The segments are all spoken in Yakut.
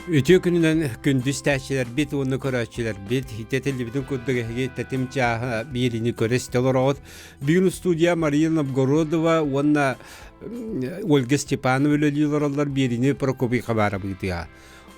Үтүө күнүнэн күндү истээччилэрбит уонна көрөөччүлэрбит итэтиллибитин курдук эһиги тэтим чааһа биэриини көрө истэ олороҕут. Бүгүн студия Мария Новгородова уонна Ольга Степанова үлэлии олороллор биэриини Прокопий Хабаровытыа.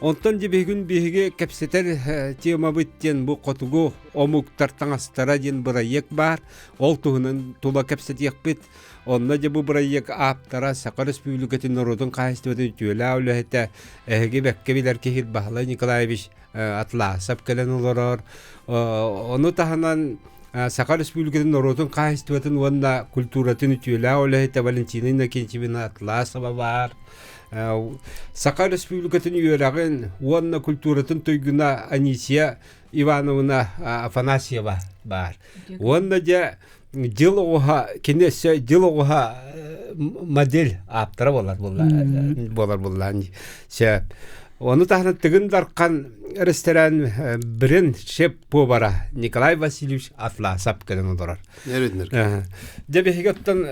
Онтон дьэ биһигин биһиги кэпсэтэр темабыт диэн бу хотугу омуктар таҥастара диэн бырайыак баар. Ол туһунан тула кэпсэтиэхпит. Онно дьэ бу бырайыак ааптара Саха Өрөспүүбүлүкэтин норуотун хаһаайыстыбатын үтүөлээх үлэһитэ эһиги бэккэ билэр киһи Баһылай Николаевич Атласов кэлэн олорор. Ону таһынан Саха Өрөспүүбүлүкэтин норуотун хаһаайыстыбатын уонна культуратын үтүөлээх үлэһитэ Валентина Иннокентьевна Атласова баар. Саха Өрөспүүбүлүкэтин үөрэҕин уонна культуратын туйгуна Анисия Ивановна Афанасьева баар. Уонна дьэ дьыл оҕуһа кини өссө дьыл оҕуһа модель ааптара буолар буолар буоллаан сөп. Ону таһынан Тыгын Дархан ресторан бренд шеф повара Николай Васильевич Атласов кэлэн олорор. Дьэ биһиги оттон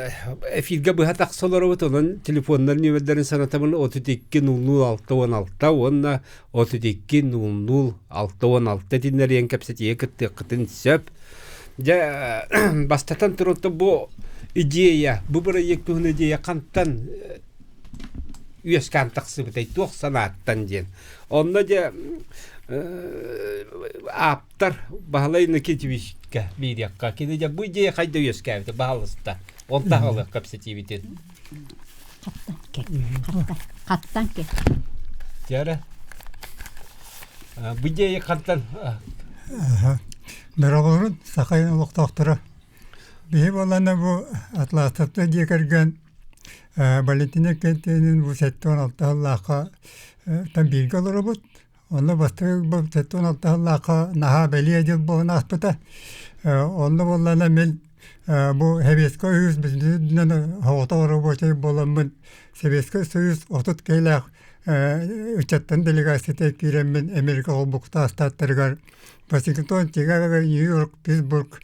эфиргэ быһа тахса олоробут, онон телефоннар нүөмэрдэрин санатабын 32 00 66 уонна 32 00 66 итиннэриэн кэпсэтиигэ кыттыаххытын сөп. Дьэ бастатан туран бу идея, бу бырайыак туһунан идея хантан үөскээн тахсыбытай, туох санааттан диэн. Онно дьэ ааптар Баһылай Никитичка биэриэххэ. Кини дьэ бу идея хайда үөскээбитэ баһалыста. Ол таһалыах кэпсэтиибитин. Хаттан кэ. Дьэ бу идея хантан Дороҕорун саха олохтоохторо. Биһи буоллаҕына бу Атласовтар дьиэ кэргэн Валентина Кентинин бу 76 сыллаахха тан бииргэ олоробут. Онно бастакы 76 сыллаахха наһаа бэлиэ дьыл буолан ааспыта. Онно буоллаҕына мин бу Советскай Союз бүтүннүүнэн соҕотох оробуочай буоламмын Советскай Союз 30 киһилээх ыччаттан делегацията киирэммин Америка холбоһуктаах штаттарыгар Вашингтон, Чикаго, Нью-Йорк, Питтсбург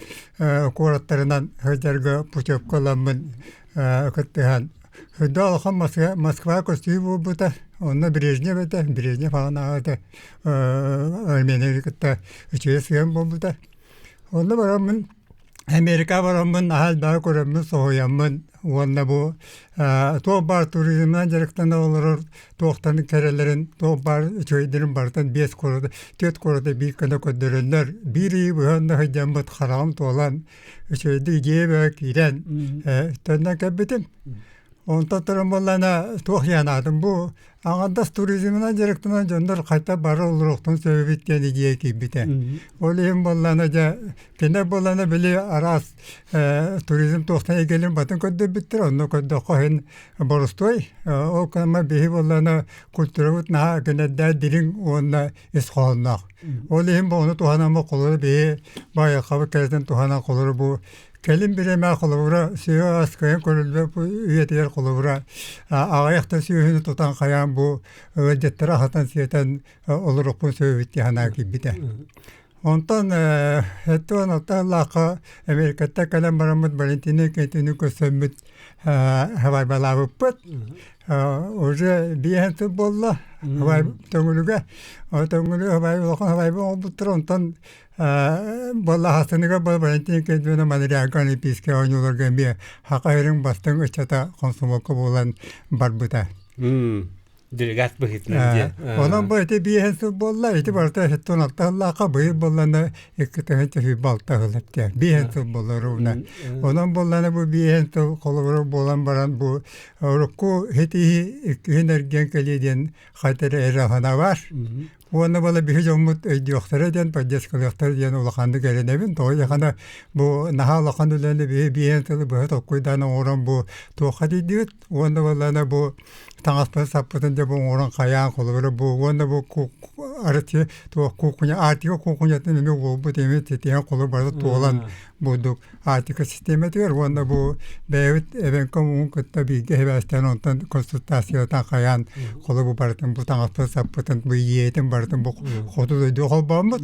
куораттарынан сылдьарга путевка ыламмын кыттыһан Сырдаа улахан Москва көстүү буолбута. Онно Брежнев этэ, Брежнев аҕын аҕата Армияны кытта үчүгэй сыһыан буолбута. Онно бараммын Америка бараммын наһаа элбэҕи көрөммүн, соһуйаммын уонна бу туох баар туризмынан дьарыктана олорор туохтан кэрэлэрин, туох баар үчүгэйдэрин барытын биэс куораты, түөрт куораты биир гына көрдөрөннөр, биир ыйы быһа онно сылдьаммыт хараҕым туолан үчүгэйдик дьиэбэ киирэн төннөн кэлбитим. Онтон туран буоллаҕына туох диэн бу аҥардас туризмынан дьарыктанан дьоннор хайта бары олоруохтарын сөбүт диэн идея киирбитэ. Ол иһин буоллаҕына дьэ кинилэр буоллаҕына били араас туризм туохтан эйгэлэрин батын көрдөрбүттэр онно көрдөххө иһин боростуой ол гынан биһи буоллаҕына культурабыт наһаа гэнэрдээх дириҥ уонна ис хоһоонноох. Ол иһин бу ону туһанан холобура биһи баайаххабыт кэрэтин туһанан холобура бу кэлин бириэмэ холобура сүөһү ас кыайан көрүллүбэт үйэтигэр холобура аҕыйах да сүөһүнү тутан хайаан бу ыалдьыттары аһатан сиэтэн олоруохпун сөбүт дии санаа киирбитэ. Онтон 76 сыллаахха Америкаттан кэлэн бараммыт Валентина Кентини көрсөммүт хабайбалаабыппыт. Уже биэһэн сыл буолла хабай төҥүлүгэ. Төҥүлү хабай улахан хабайба оҥорбуттар. Онтон буолла хаһысыныгар Валентина Кентина Монреальга Олимпийскай оонньууларга эмиэ Саха сирин бастыҥ ыччата комсомолка буолан барбыта. Делегат быһыытынан диэн. Онон бу ити биэһин сыл буолла, ити барыта 76 сыллаахха быйыл буоллана 2026 сыл эптэ. Биэһин сыл буолла ровно. Онон буоллана бу биэһин сыл холобура буолан баран бу урукку хитиһи иккиһин эргиэн кэлиэ диэн хайта эрэ эрэ санаа баар. Уонна буола биһи дьоммут өйдүөхтэрэ диэн, поддержкалыахтара диэн улаханнык эрэнэбин. Тоҕо диэххэ бу наһаа улахан үлэни биһи биэһин сылы быһа толкуйдаан оҥорон бу туохха тиийдибит. Уонна буоллаҕына бу таҥаспытын-саппытын дьэ бу оҥорон хайаан холобура бу уонна бу арыт туох куукуня Арктика куукунятын эмиэ уолбут эмиэ тиһэн холу барыта туолан бурдук Арктика систиэмэтигэр уонна бу бэйэбит эбэҥки омугун кытта бииргэ сибээстээн онтон консультациялатан хайаан холу бу барытын бу таҥаспытын саппытын бу ийиэтин барытын бу хоту дойду холбооммут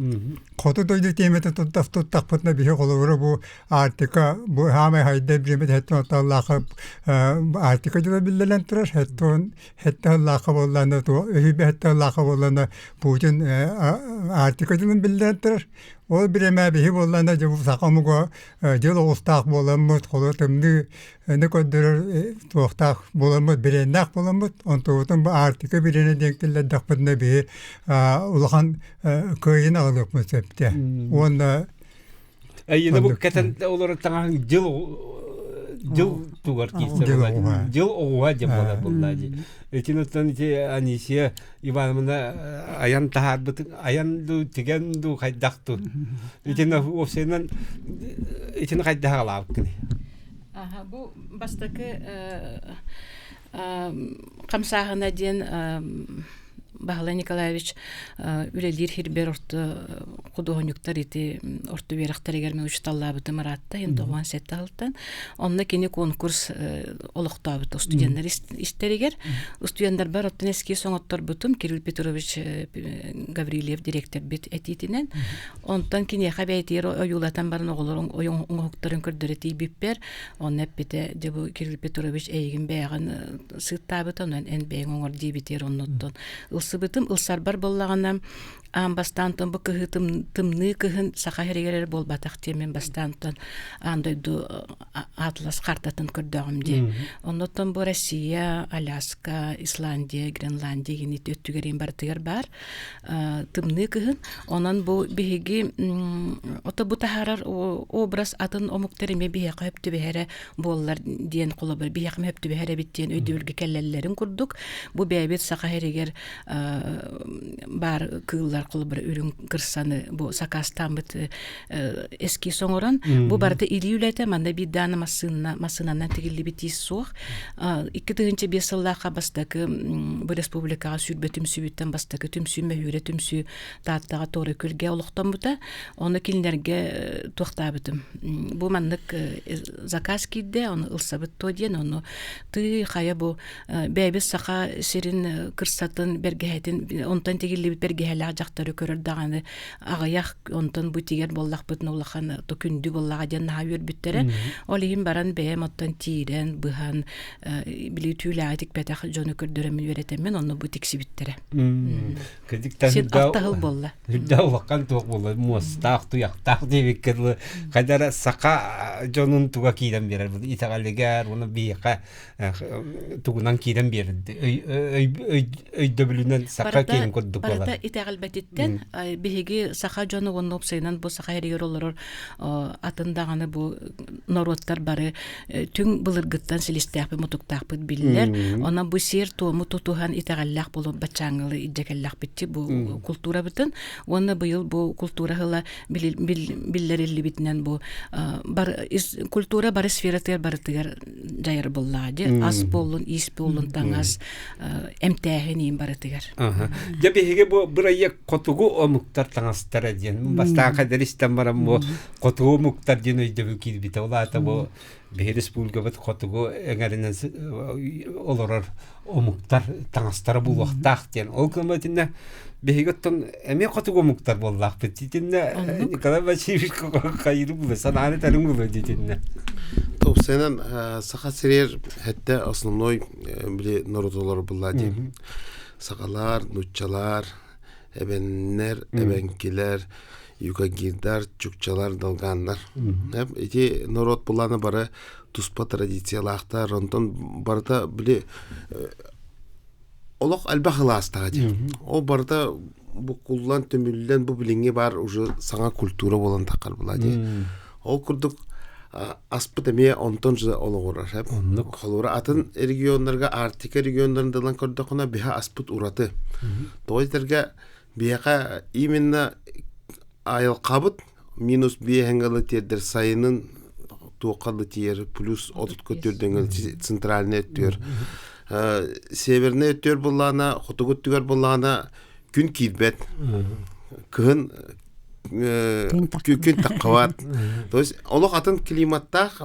хоту дойду тиэмэтин туттахпытына биһи холобура бу Арктика бу хаамай хайда биэмэт хэттэн отталлаахха Арктика дьыла биллэрэн турар хэттон хэттэ сыллаахха буоллаана өһүйбэ хэттэ сыллаахха буоллаана Путин Арктика дьылын биллэрэн турар. Ол бириэмэ биһи буоллаана дьэ бу саха омуга дьыл оҕустаах буоламмыт, холо тымныы көрдөрөр туохтаах буоламмыт, бириэннээх буоламмыт, онтубутун бу Арктика бириэнэ диэн киллэрдэхпитинэ биһи улахан кыайыыны аҕалыахпыт сөптө. Уонна Эйиэнэ бу кэтэн олорор таҥаһыҥ дьыл дьыл тугар киирсэр дьыл оҕуһа дьэ буолар буоллаа дии. Итин оттон ити Анисия Ивановна айан таһаарбытын айан дуу тигэн дуу хайдах дуу итин уопсайынан итини хайдах аҕалаабыккыный? Аха бу бастакы хамсааһына диэн Баһылай Николаевич үлэлиир сирбэр орто худуоһунньуктар ити орто үөрэхтэригэр мин учууталлаабытым ыраатта 97 сылтан. Онно кини конкурс олохтообут студеннар истэригэр. Студеннарбар оттон эскиз оҥотторбутум Кирилл Петрович Гаврильев директорбит этиитинэн. Онтон киниэхэ бэйэтигэр ойуулатан баран оҕолор оҥоһуктарын көрдөрө тиийбиппэр Онно эппитэ, дьэ бу Кирилл Петрович эйигин бэйэҕин сыыттаабыта, онон эн бэйэҥ оҥор диэбитигэр оннуттан ылсыбытым. Ылсарбар буоллаҕына, аан бастаантан бу кыһыы тымныы кыһын саха сиригэр эрэ буолбатах диэн мин бастаантан аан дойду атлас картатын көрдөҕүм дии. Оннуттан бу Россия, Аляска, Исландия, Гренландия гини өттүгэр барытыгар баар. Тымныы кыһын. Онон бу биһиги ото бу таһаарар образ атын омуктар эмиэ биһиэхэ хөп түбэһэрэ буоллар диэн холобур биһиэхэ хөп түбэһэр эбит диэн өйдөбүлгэ кэлэллэрин курдук бу бэйэбит саха сиригэр баар кыыллар холобур үрүҥ кырсаны бу сакаастааммыт эскиз оҥорон бу барыта илии үлэтэ манна биир дааны массыына массыынанан тигиллибит тиис суох 2005 сыллаахха бастакы бу республикаҕа сүүрбэ түмсүүбүттэн бастакы түмсүү мөһүүрэ түмсүү Тааттаҕа Туора Күлгэ олохтоммута. Ону кинилэргэ туохтаабытым. Бу маннык заказ киирдэ, ону ылсабыт туо диэн, ону тыы хайа бу бэйэбит саха сирин кырсатын бэргэһэтин онтон тигиллибит бэргэһэлээх дьахтары көрөр даҕаны аҕыйах онтон бу тигэр буоллахпытына улахан то күндү буоллаҕа диэн наһаа үөрбүттэрэ. Ол иһин баран бэйэм оттон тиирэн, быһан, били түүлээҕи тикпэтэх дьону көрдөрөммүн үөрэтэммин онно бу тиксибиттэрэ. Син алтаһыл буолла. Үрдэ улахан туох буолла муостаах, туйахтаах диэбиккэ дылы хайдара саха дьонун туга киирэн биэрэр итэҕэлигэр уонна биһиэхэ тугунан киирэн биэрэр өйдөбүлүнэн саха киирин курдук буолар. Барыта итэҕэлбэтиттэн биһиги саха дьону уонна уопсайынан бу саха сиригэр олорор атын даҕаны бу норуоттар бары түҥ былыргыттан силистээхпит мутуктаахпыт биллэр. Онон бу сиэр-туому тутуһан итэҕэллээх буолуон баччааҥҥылы илдьэ кэллэхпитчи бу култуурабытын уонна быйыл бу култуура сыла биллэриллибитинэн бу культура бары сфератыгар барытыгар дьайар буоллаҕа дии ас буоллун иис буоллун таҥас эмтээһин иин барытыгар дьэ биһиги бу бырайыак хотугу омуктар таҥастара диэн бастаан хадэр истэн баран бу хотугу омуктар диэн өйдөбүл киирбитэ ол аата бу биһи республикабыт хотугу эҥэринэн олорор омуктар таҥастара буолуохтаах диэн ол гына биһиги оттон эмиэ хотугу омуктар буоллаахпыт итиннэ Николай Васильевич хайыыры булла санааны тарын булла дитиннэ Топсайынан саха сирер хэтте основной били народолор булла ди сахалар нуччалар эбеннер эбенкилер юкагирдар чукчалар долганнар ити народ буланы бары туспа традициялаахтар онтон барыта били олох элбэх ылаастаҕа дии. Ол барыта буккуллан, түмүллэн бу билиҥҥи баар уже саҥа культура буолан таххар була дии. Ол курдук аспыт эмиэ онтон же олоҕурар. Холура атын регионнарга Арктика регионнарын дылан көрдөххүнэ биһа аспыт ураты. Тоҕо этэргэ биһиэхэ именно айылҕабыт минус биэһэҥ тиэрдэр сайынын туохха да тиийэр плюс отутка төрдөҥөл центральный өттүгэр северный өттүгэр буллаана хотугу өттүгэр буллаана. Күн киирбэт. Кыһын күн таххабат. То есть олох атын климаттаах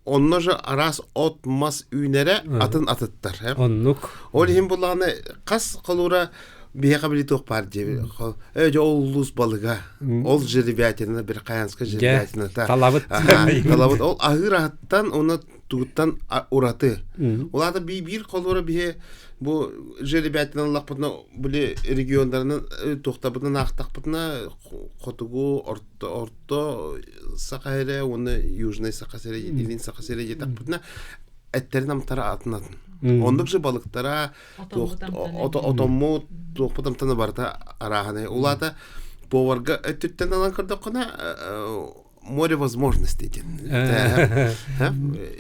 онно же араас от мас үүнэрэ атын атыттар. Оннук. Ол иһин буллаҕына хас холуура биһиэхэ били туох баар диэби. Э дьэ ол улуус балыга. Ол жеребятина Верхоянская жеребятината. Талабыт. Талабыт. Ол аһыыр аһыттан уонна тугуттан ураты. Ол аата биир холуура биһи бу жеребятина ыллахпытына били региондарынан туохтабытынан аахтахпытына хотугу орто орто Саха сирэ уонна Южный Саха сирэ Илин Саха сирэ диэтэхпитинэ эттэрин амтара атын атын. Оннук же балыктара отоммут туохпут амтана барыта арааһынай. Улаата поварга өттүттэн алан көрдөххүнэ море возможностей диэн.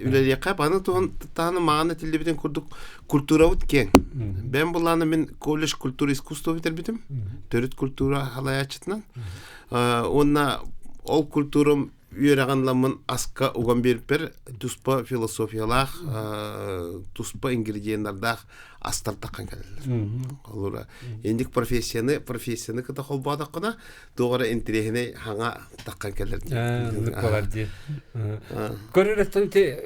Үлэлиэххэ аны туһун тааны мааны тиллибитин курдук культурабыт киэҥ. Бэйэм булааны мин колледж культура искусства бүтэрбитим. Төрүт культура халайааччытынан. Уонна ол культурам үөрэҕин ламмын аска уган биэрпэр туспа философиялаах, туспа ингредиеннардаах астар таххан кэлэллэр. Олура инник профессияны профессияны кыта холбоотоххуна туох эрэ интириэһинэй хаҥа таххан кэлэр Болар дии. Көрөр ити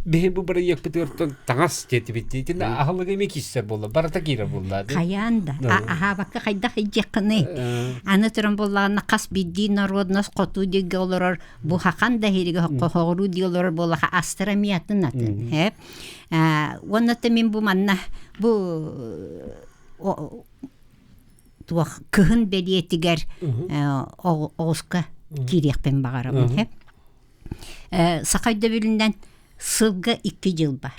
биһи бу бырайыакпытыгар таҥас диэтибит итиннэ аһылык эми кииссэр буолла барыта киирэр буолла Хайаан да аһаабакка хайдах илдьиэххиний аны туран буоллаҕына хас биирдии народность хоту диэги олорор бу хахан да иһиригэ хоһоҕуруу дии олорор буоллаха астара эмиэ атын атын э уонна та мин бу манна бу туох кыһын бэлиэтигэр оҕуска киириэхпин баҕарабын саха өйдөбүлүнэн сылга икки дьыл бар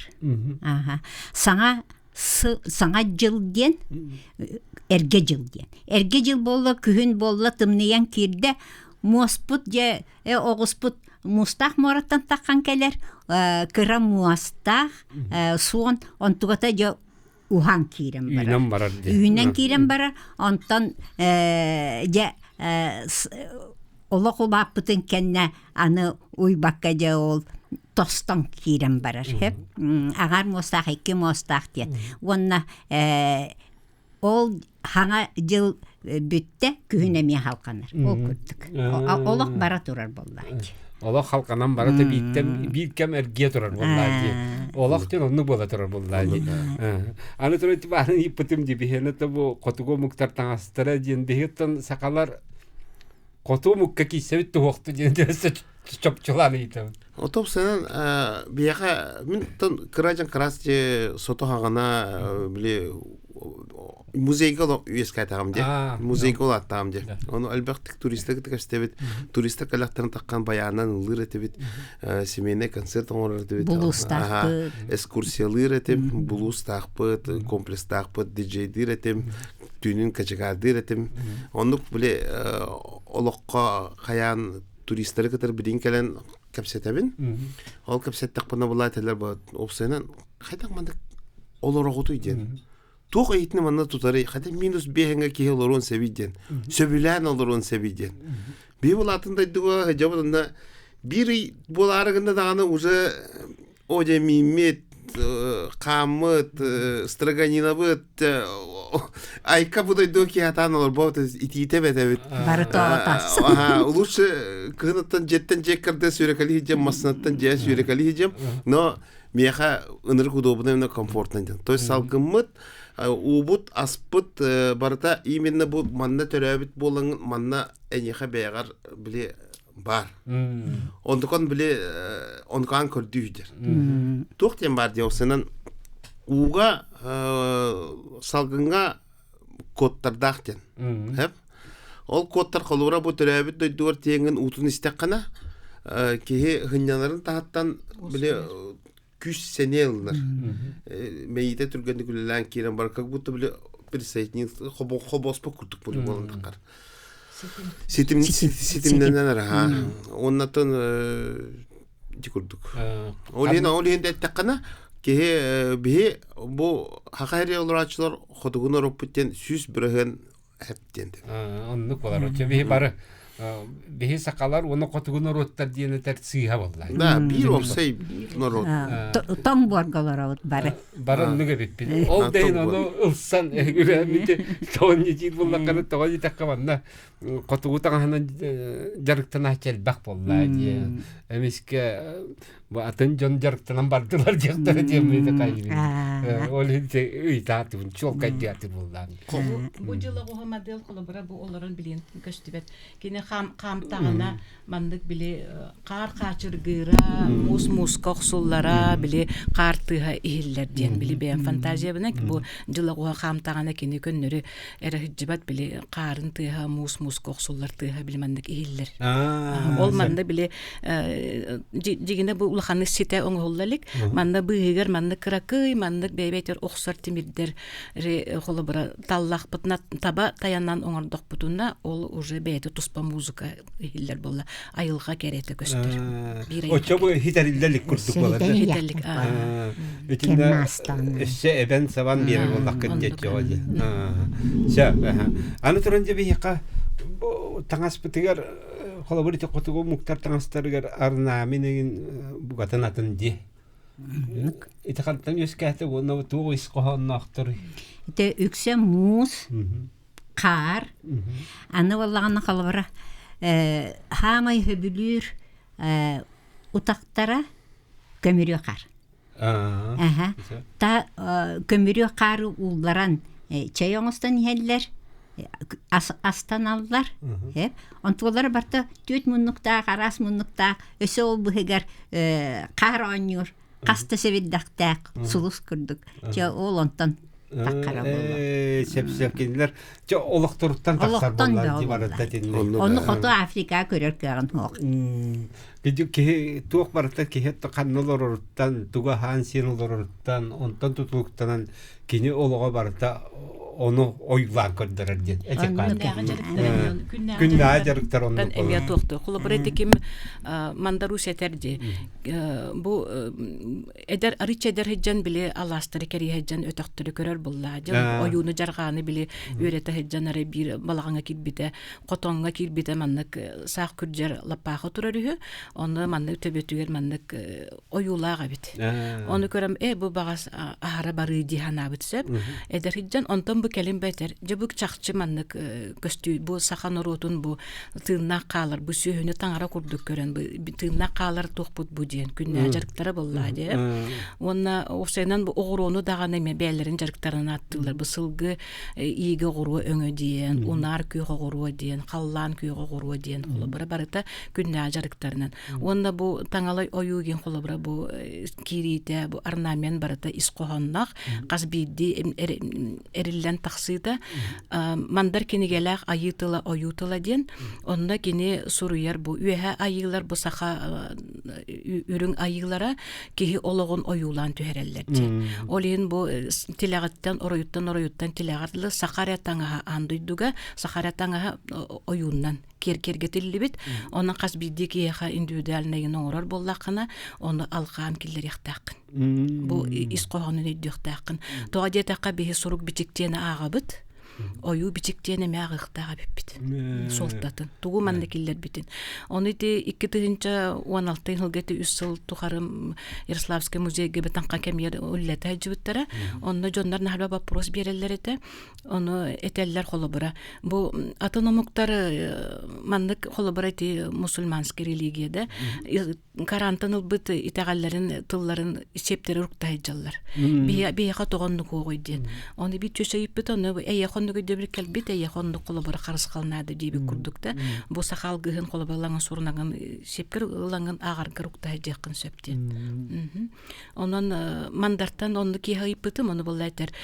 саҥа саҥа дьыл диэн эргэ дьыл диэн эргэ дьыл буолла күһүн буолла тымныйан киирдэ муоспут дьэ оҕуспут муустаах муораттан таххан кэлэр кыра муостаах суон онтугата дьэ уһаан киирэн барар. Үүнэн барар дии. Үүнэн киирэн барар. Онтон дьэ олох улааппытын кэннэ аны уйбакка дьэ ол тостон киирэн барар. Аҕар муостаах, икки муостаах диэн. Уонна ол хаҥа дьыл бүттэ, күһүн эмиэ халҕанар. Ол курдук. Олох бара турар буоллааччы. Олох халҕанан бара да бииртэн биир кэм эргийэ турар буоллаа дии. Олох диэн оннук буола турар буоллаа дии. Аны туран баарын ыйыппытым дии биһиэнэ то бу хотугу омуктар таҥастара диэн биһиттэн сахалар хоту омукка киирсэбит туһуохту диэн чопчулаан ыйытабын. Отоп сенен биһиэхэ мин тон кыра дьон кыраас же сото хаҕана били музейга үөскээтэҕим дии. Музейга улааттаҕым дии. Ону элбэхтик туристар кытта кэпсэтэбит. Туристар кэлэхтэрин таххан байаанан ыллыыр этибит. Семейный концерт оҥорор этибит. Булуустаахпыт. Экскурсиялыыр этим. Булуустаахпыт, комплекстаахпыт, диджейдиир этим. Түүнүн качегаардыыр этим. Оннук били олоххо хайаан туристары кытары билин кэлэн кэпсэтэбин. Ол кэпсэттэхпинэ була этэлэр уопсайынан хайдах маннык олороҕутуй диэн. Туох ыйытны манна тутарый, хотя минус биэһэҥҥэ киһи олоруон сэбий диэн. Сөбүлээн олоруон сэбий диэн. Биир улаатын дойдуга сылдьабыт онно биир ый буолаары гынна даҕаны уже о дьэ мииммит, хааммыт, строганинабыт, айка бу дойдуга киһи атаан олорбот итиитэ бэтэбит. Бары тоҕотас. Лучше кыһыныттан дьиэттэн дьиэ кырда сүүрэкэлии дьэм, массынаттан дьиэ сүүрэкэлии дьэм, но миэхэ ынырык удобно именно комфортно диэн. То есть салгыммыт, уубут, аспыт барыта именно бу манна төрөөбүт буолаҥ манна эйиэхэ бэйэҕэр били баар. Онтукан били онкаан көрдүү дьэр. Туох диэн баар диэхсинэн ууга салгыҥҥа кодтардаах диэн. Хэп. Ол кодтар холобура бу төрөөбүт дойдугар тиэҥин уутун истэххинэ киһи хынньаларын таһыттан били күүс сэниэ ылынар. Мэйиитэ түргэнник үлэлээн киирэн бар, как будто били присоединился хобоспо курдук буолан таххар. Ситим ситимнэнэн араха. Оннаттан ити курдук. Ол иһин ол иһин эттэххинэ киһи биһи бу хаха эрэ олорааччылар хотугун ороппут диэн 100% хэп диэн. Оннук болар. Биһи бары Биһи сахалар уонна хотугу норуоттар диэн этэр сыыһа буолла. Да, биир уопсай норуот. Тоҥ буорга олоробут бары. Бары оннук эбиппит. Ол да иһин ону ылсан үрэммити тоҕо ньитиир буллаххына тоҕо диэтэххэ манна хотугу таҥаһынан дьарыктанааччы элбэх буолла диye. Эмискэ бу атын дьон дьарыктанан бардылар диэхтэрэ диэммит хайыбын. Ол иһин ыйытаатыбын чуолкайдыаты буоллаан. Бу дьыл оҕуһа модель холобура бу олорон билиэн көстүбэт. Кини хаамтаҕына маннык били хаар хаачыргыыра, муус мууска охсуллара, били хаар тыаһа иһиллэр диэн били бэйэм фантазиябынан бу дьыл оҕуһа хаамтаҕына кини көннөрү эрэ сылдьыбат били хаарын тыаһа муус мууска охсуллар тыаһа били маннык иһиллэр. Ол манна били дьигинэ бу улаханнык ситэ оҥоһулла илик. Манна быыһыгар маннык кыракый, маннык бэйбэтэр охсор тимирдэр холобура таллахпытына таба таянан оҥордохпутуна ол уже бэйэтэ туспа музыка иһиллэр буолла айылҕа кэрэтэ көстөр. Оччо бу хитэриллэлик курдук буолар. Хитэллик. Итиннэ өссө эбэн сабан биэрэр буоллаххын диэччи дии. Сөп. Аны туран дьэ биһиэхэ таҥаспытыгар холобур ити хотугу омуктар таҥастарыгар орнамент эҥин букатын атын дии. Ити хантан үөскээтэ уонна туох ис хоһоонноохторуй? Ити үксэ муус, хаар. Аны буоллаҕына холобура хаамай сөбүлүүр утахтара көмүрүө хаар. Аха. Та көмүрүө хаары уулларан чэй оҥостон иһэллэр, астаналлар. Онтуолара барыта түөрт муннуктаах, араас муннуктаах, өссө ол быһыгар хаар оонньуур, хас да сэбирдэхтээх сулус курдук. Чэ ол онтон таххара буолуо. Сөп-сөп кинилэр чэ олохторуттан тахсар буоллар дии барыта итинник. Ону хоту Африка көрөр кыаҕын суох. Киһи туох барыта киһи ханна олороруттан, тугу аһаан-сиэн олороруттан, онтон тутулуктанан кини олоҕо барыта ону ойуулаан көрдөрөр диэн күннээҕи дьарыктар оннук эмиэ туохтур холобура ити ким мандарусь этэр дии бу эдэр арыычча эдэр сылдьан били алаастары кэрийэ сылдьан өтөхтөрү көрөр буллаа дьон ойууну дьарҕааны били үөрэтэ сылдьан эрэ биир балаҕаҥҥа киирбитэ хотоҥҥо киирбитэ маннык саах күрдьэр лаппаахы турар үһү онно маннык төбөтүгэр маннык ойуулаах эбит. Ону көрөм, э бу баҕас аһара барыы дии санаабыт сөп. Эдэр сылдьан, онтон бу кэлин бэтэр, дьэ бу чахчы маннык көстүү, бу саха норуотун бу тыыннаах хаалар, бу сүөһүнү таҥара курдук көрөн, бу тыыннаах хаалар туохпут бу диэн күннээх дьарыктара буоллаа диэ. Уонна уопсайынан бу оҕуруону даҕаны эмиэ бэйэлэрин дьарыктарын ааттыыллар. Бу сылгы иигэ оҕуруо өҥө диэн, унаар күөх оҕуруо диэн, халлаан күөх оҕуруо диэн холобура барыта күннээх дьарыктарынан. Уонна бу таҥалай ойуу диэн холобура бу киириитэ, бу орнамент барыта ис хоһоонноох, хас биирдии эриллэн тахсыыта Мандар кинигэлээх айыы тыла ойуу тыла диэн онно кини суруйар бу үөһэ айыылар бу саха үрүҥ айыылара киһи олоҕун ойуулаан түһэрэллэр диэн. Ол иһин бу тилэҕиттэн оройуттан оройуттан тилэҕэр дылы саха эрэ таҥаһа аан дойдуга саха эрэ таҥаһа ойууннан киэргэтиллибит. Онон хас биирдии киһиэхэ индивидуальнайын оҥорор буоллаххына, ону алҕаан киллэриэхтээххин. Бу ис хоһоонун өйдүөхтээххин. Тоҕо диэтэххэ биһи сурук бичик диэни ааҕабыт. Ойуу бичик диэн эмиэ ааҕыахтаах эбиппит. Суолтатын. Тугу манна киллэрбитин. Ону ити 2016 сылга ити үс сыл тухары Ярославскай музейга бытанха кэмигэр үллэтэ сылдьыбыттара. Онно дьоннор наһаа вопрос биэрэллэр этэ. Ону этэллэр холобура. Бу атын омуктар маннык холобура ити мусульманская религия да Корантан ылбыт итэҕэллэрин тылларын сиэптэрэ уруктаһыйдьаллар. Биһиэхэ тоҕо оннук уоҕуй диэн. Ону биир чөчөйүппүт ону эйиэхэ оннук өйдөбүл кэлбит, эйиэхэ оннук холобура харысхал наада диэбит курдук да. Бу саха алгыһын холобура ылаҥын сурунаҥын сиэпкэр ылаҥын ааҕаргар уктаһыйдьыаххын сөп диэн. Онон мандартан онну киэһэ ыйыппытым, ону буолла этэр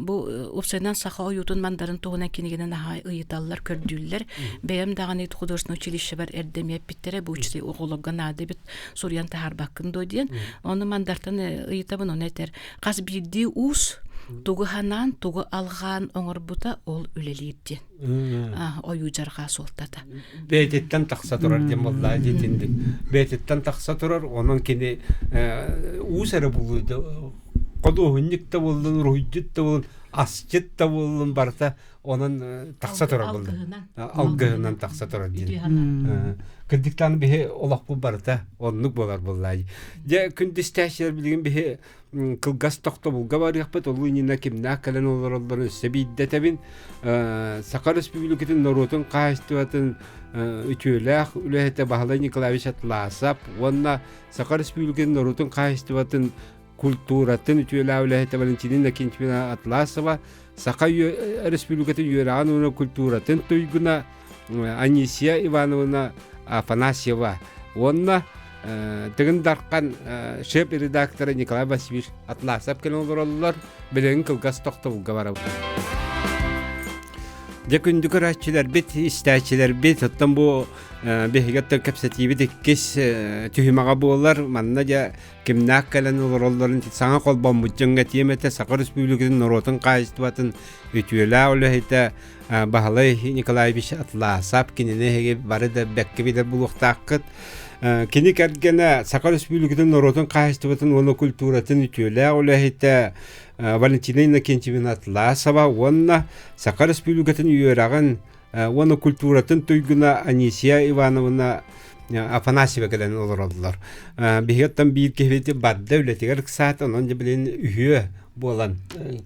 бу уопсайынан саха ойуутун мандарын туһунан кинигэнэн аһа ыйыталлар, көрдүүллэр. Бэйэм даҕаны художественное училищебар эрдэ эмиэ эппиттэрэ, бу учитель оҕолорго наада эбит, суруйан таһаарбаккын дуо диэн. Ону мандартан ыйытабын, ону этэр хас биирдии уус тугу ханаан, тугу алҕаан оҥорбута ол үлэлиир диэн. Ойуу дьарҕаа суолтата. Бэйэтиттэн тахса турар диэн буоллаа дитинник. Бэйэтиттэн тахса турар, онон кини уус эрэ булуу. Худуоһунньук да буоллун, уруһуйдьут да буоллун, асчыт да буоллун барыта онон тахса турар буолла. Алгыһынан тахса турар диэн. Кырдьыктаан биһи олохпут барыта оннук буолар буоллаа. Дьэ күндүстээччилэр билигин биһи кылгас тохтобулга барыахпыт, ол иннинэ кимнээх кэлэн олороллорун өссө биирдэ этэбин. Саха Өрөспүүбүлүкэтин норуотун хаһаайыстыбатын үтүөлээх үлэһитэ Баһылай Николаевич Атласов уонна Саха Өрөспүүбүлүкэтин норуотун хаһаайыстыбатын культуратын үтүөлээх үлэһитэ Валентина Иннокентьевна Атласова, Саха Өрөспүүбүлүкэтин үөрэҕин уонна культуратын туйгуна Анисия Ивановна Афанасьева уонна Тыгын Дархан шеф-редактора Николай Васильевич Атласов кэлэн олороллор. Билигин кылгас тохтобулга барабыт. Дьэ күндү көрөөччүлэрбит, истээччилэрбит, оттон бу биһиги оттон кэпсэтиибит иккис түһүмэҕэ буолар. Манна дьэ кимнээх кэлэн олороллорун саҥа холбоммут дьоҥҥо этиэм этэ Саха Өрөспүүбүлүкэтин норуотун хаһаайыстыбатын үтүөлээх үлэһитэ Баһылай Николаевич Атласов кинини эһиги бары да бэккэ билэр булуохтааххыт. Кини кэргэнэ Саха Өрөспүүбүлүкэтин норуотун хаһаайыстыбатын уонна культуратын үтүөлээх үлэһитэ Валентина Иннокентьевна Атласова уонна Саха Өрөспүүбүлүкэтин үөрэҕин уонна культуратын туйгуна Анисия Ивановна Афанасьева кэлэн олороллор. Биһиги биир киһибит барда үлэтигэр ыксаата, онон дьэ билин үһүө буолан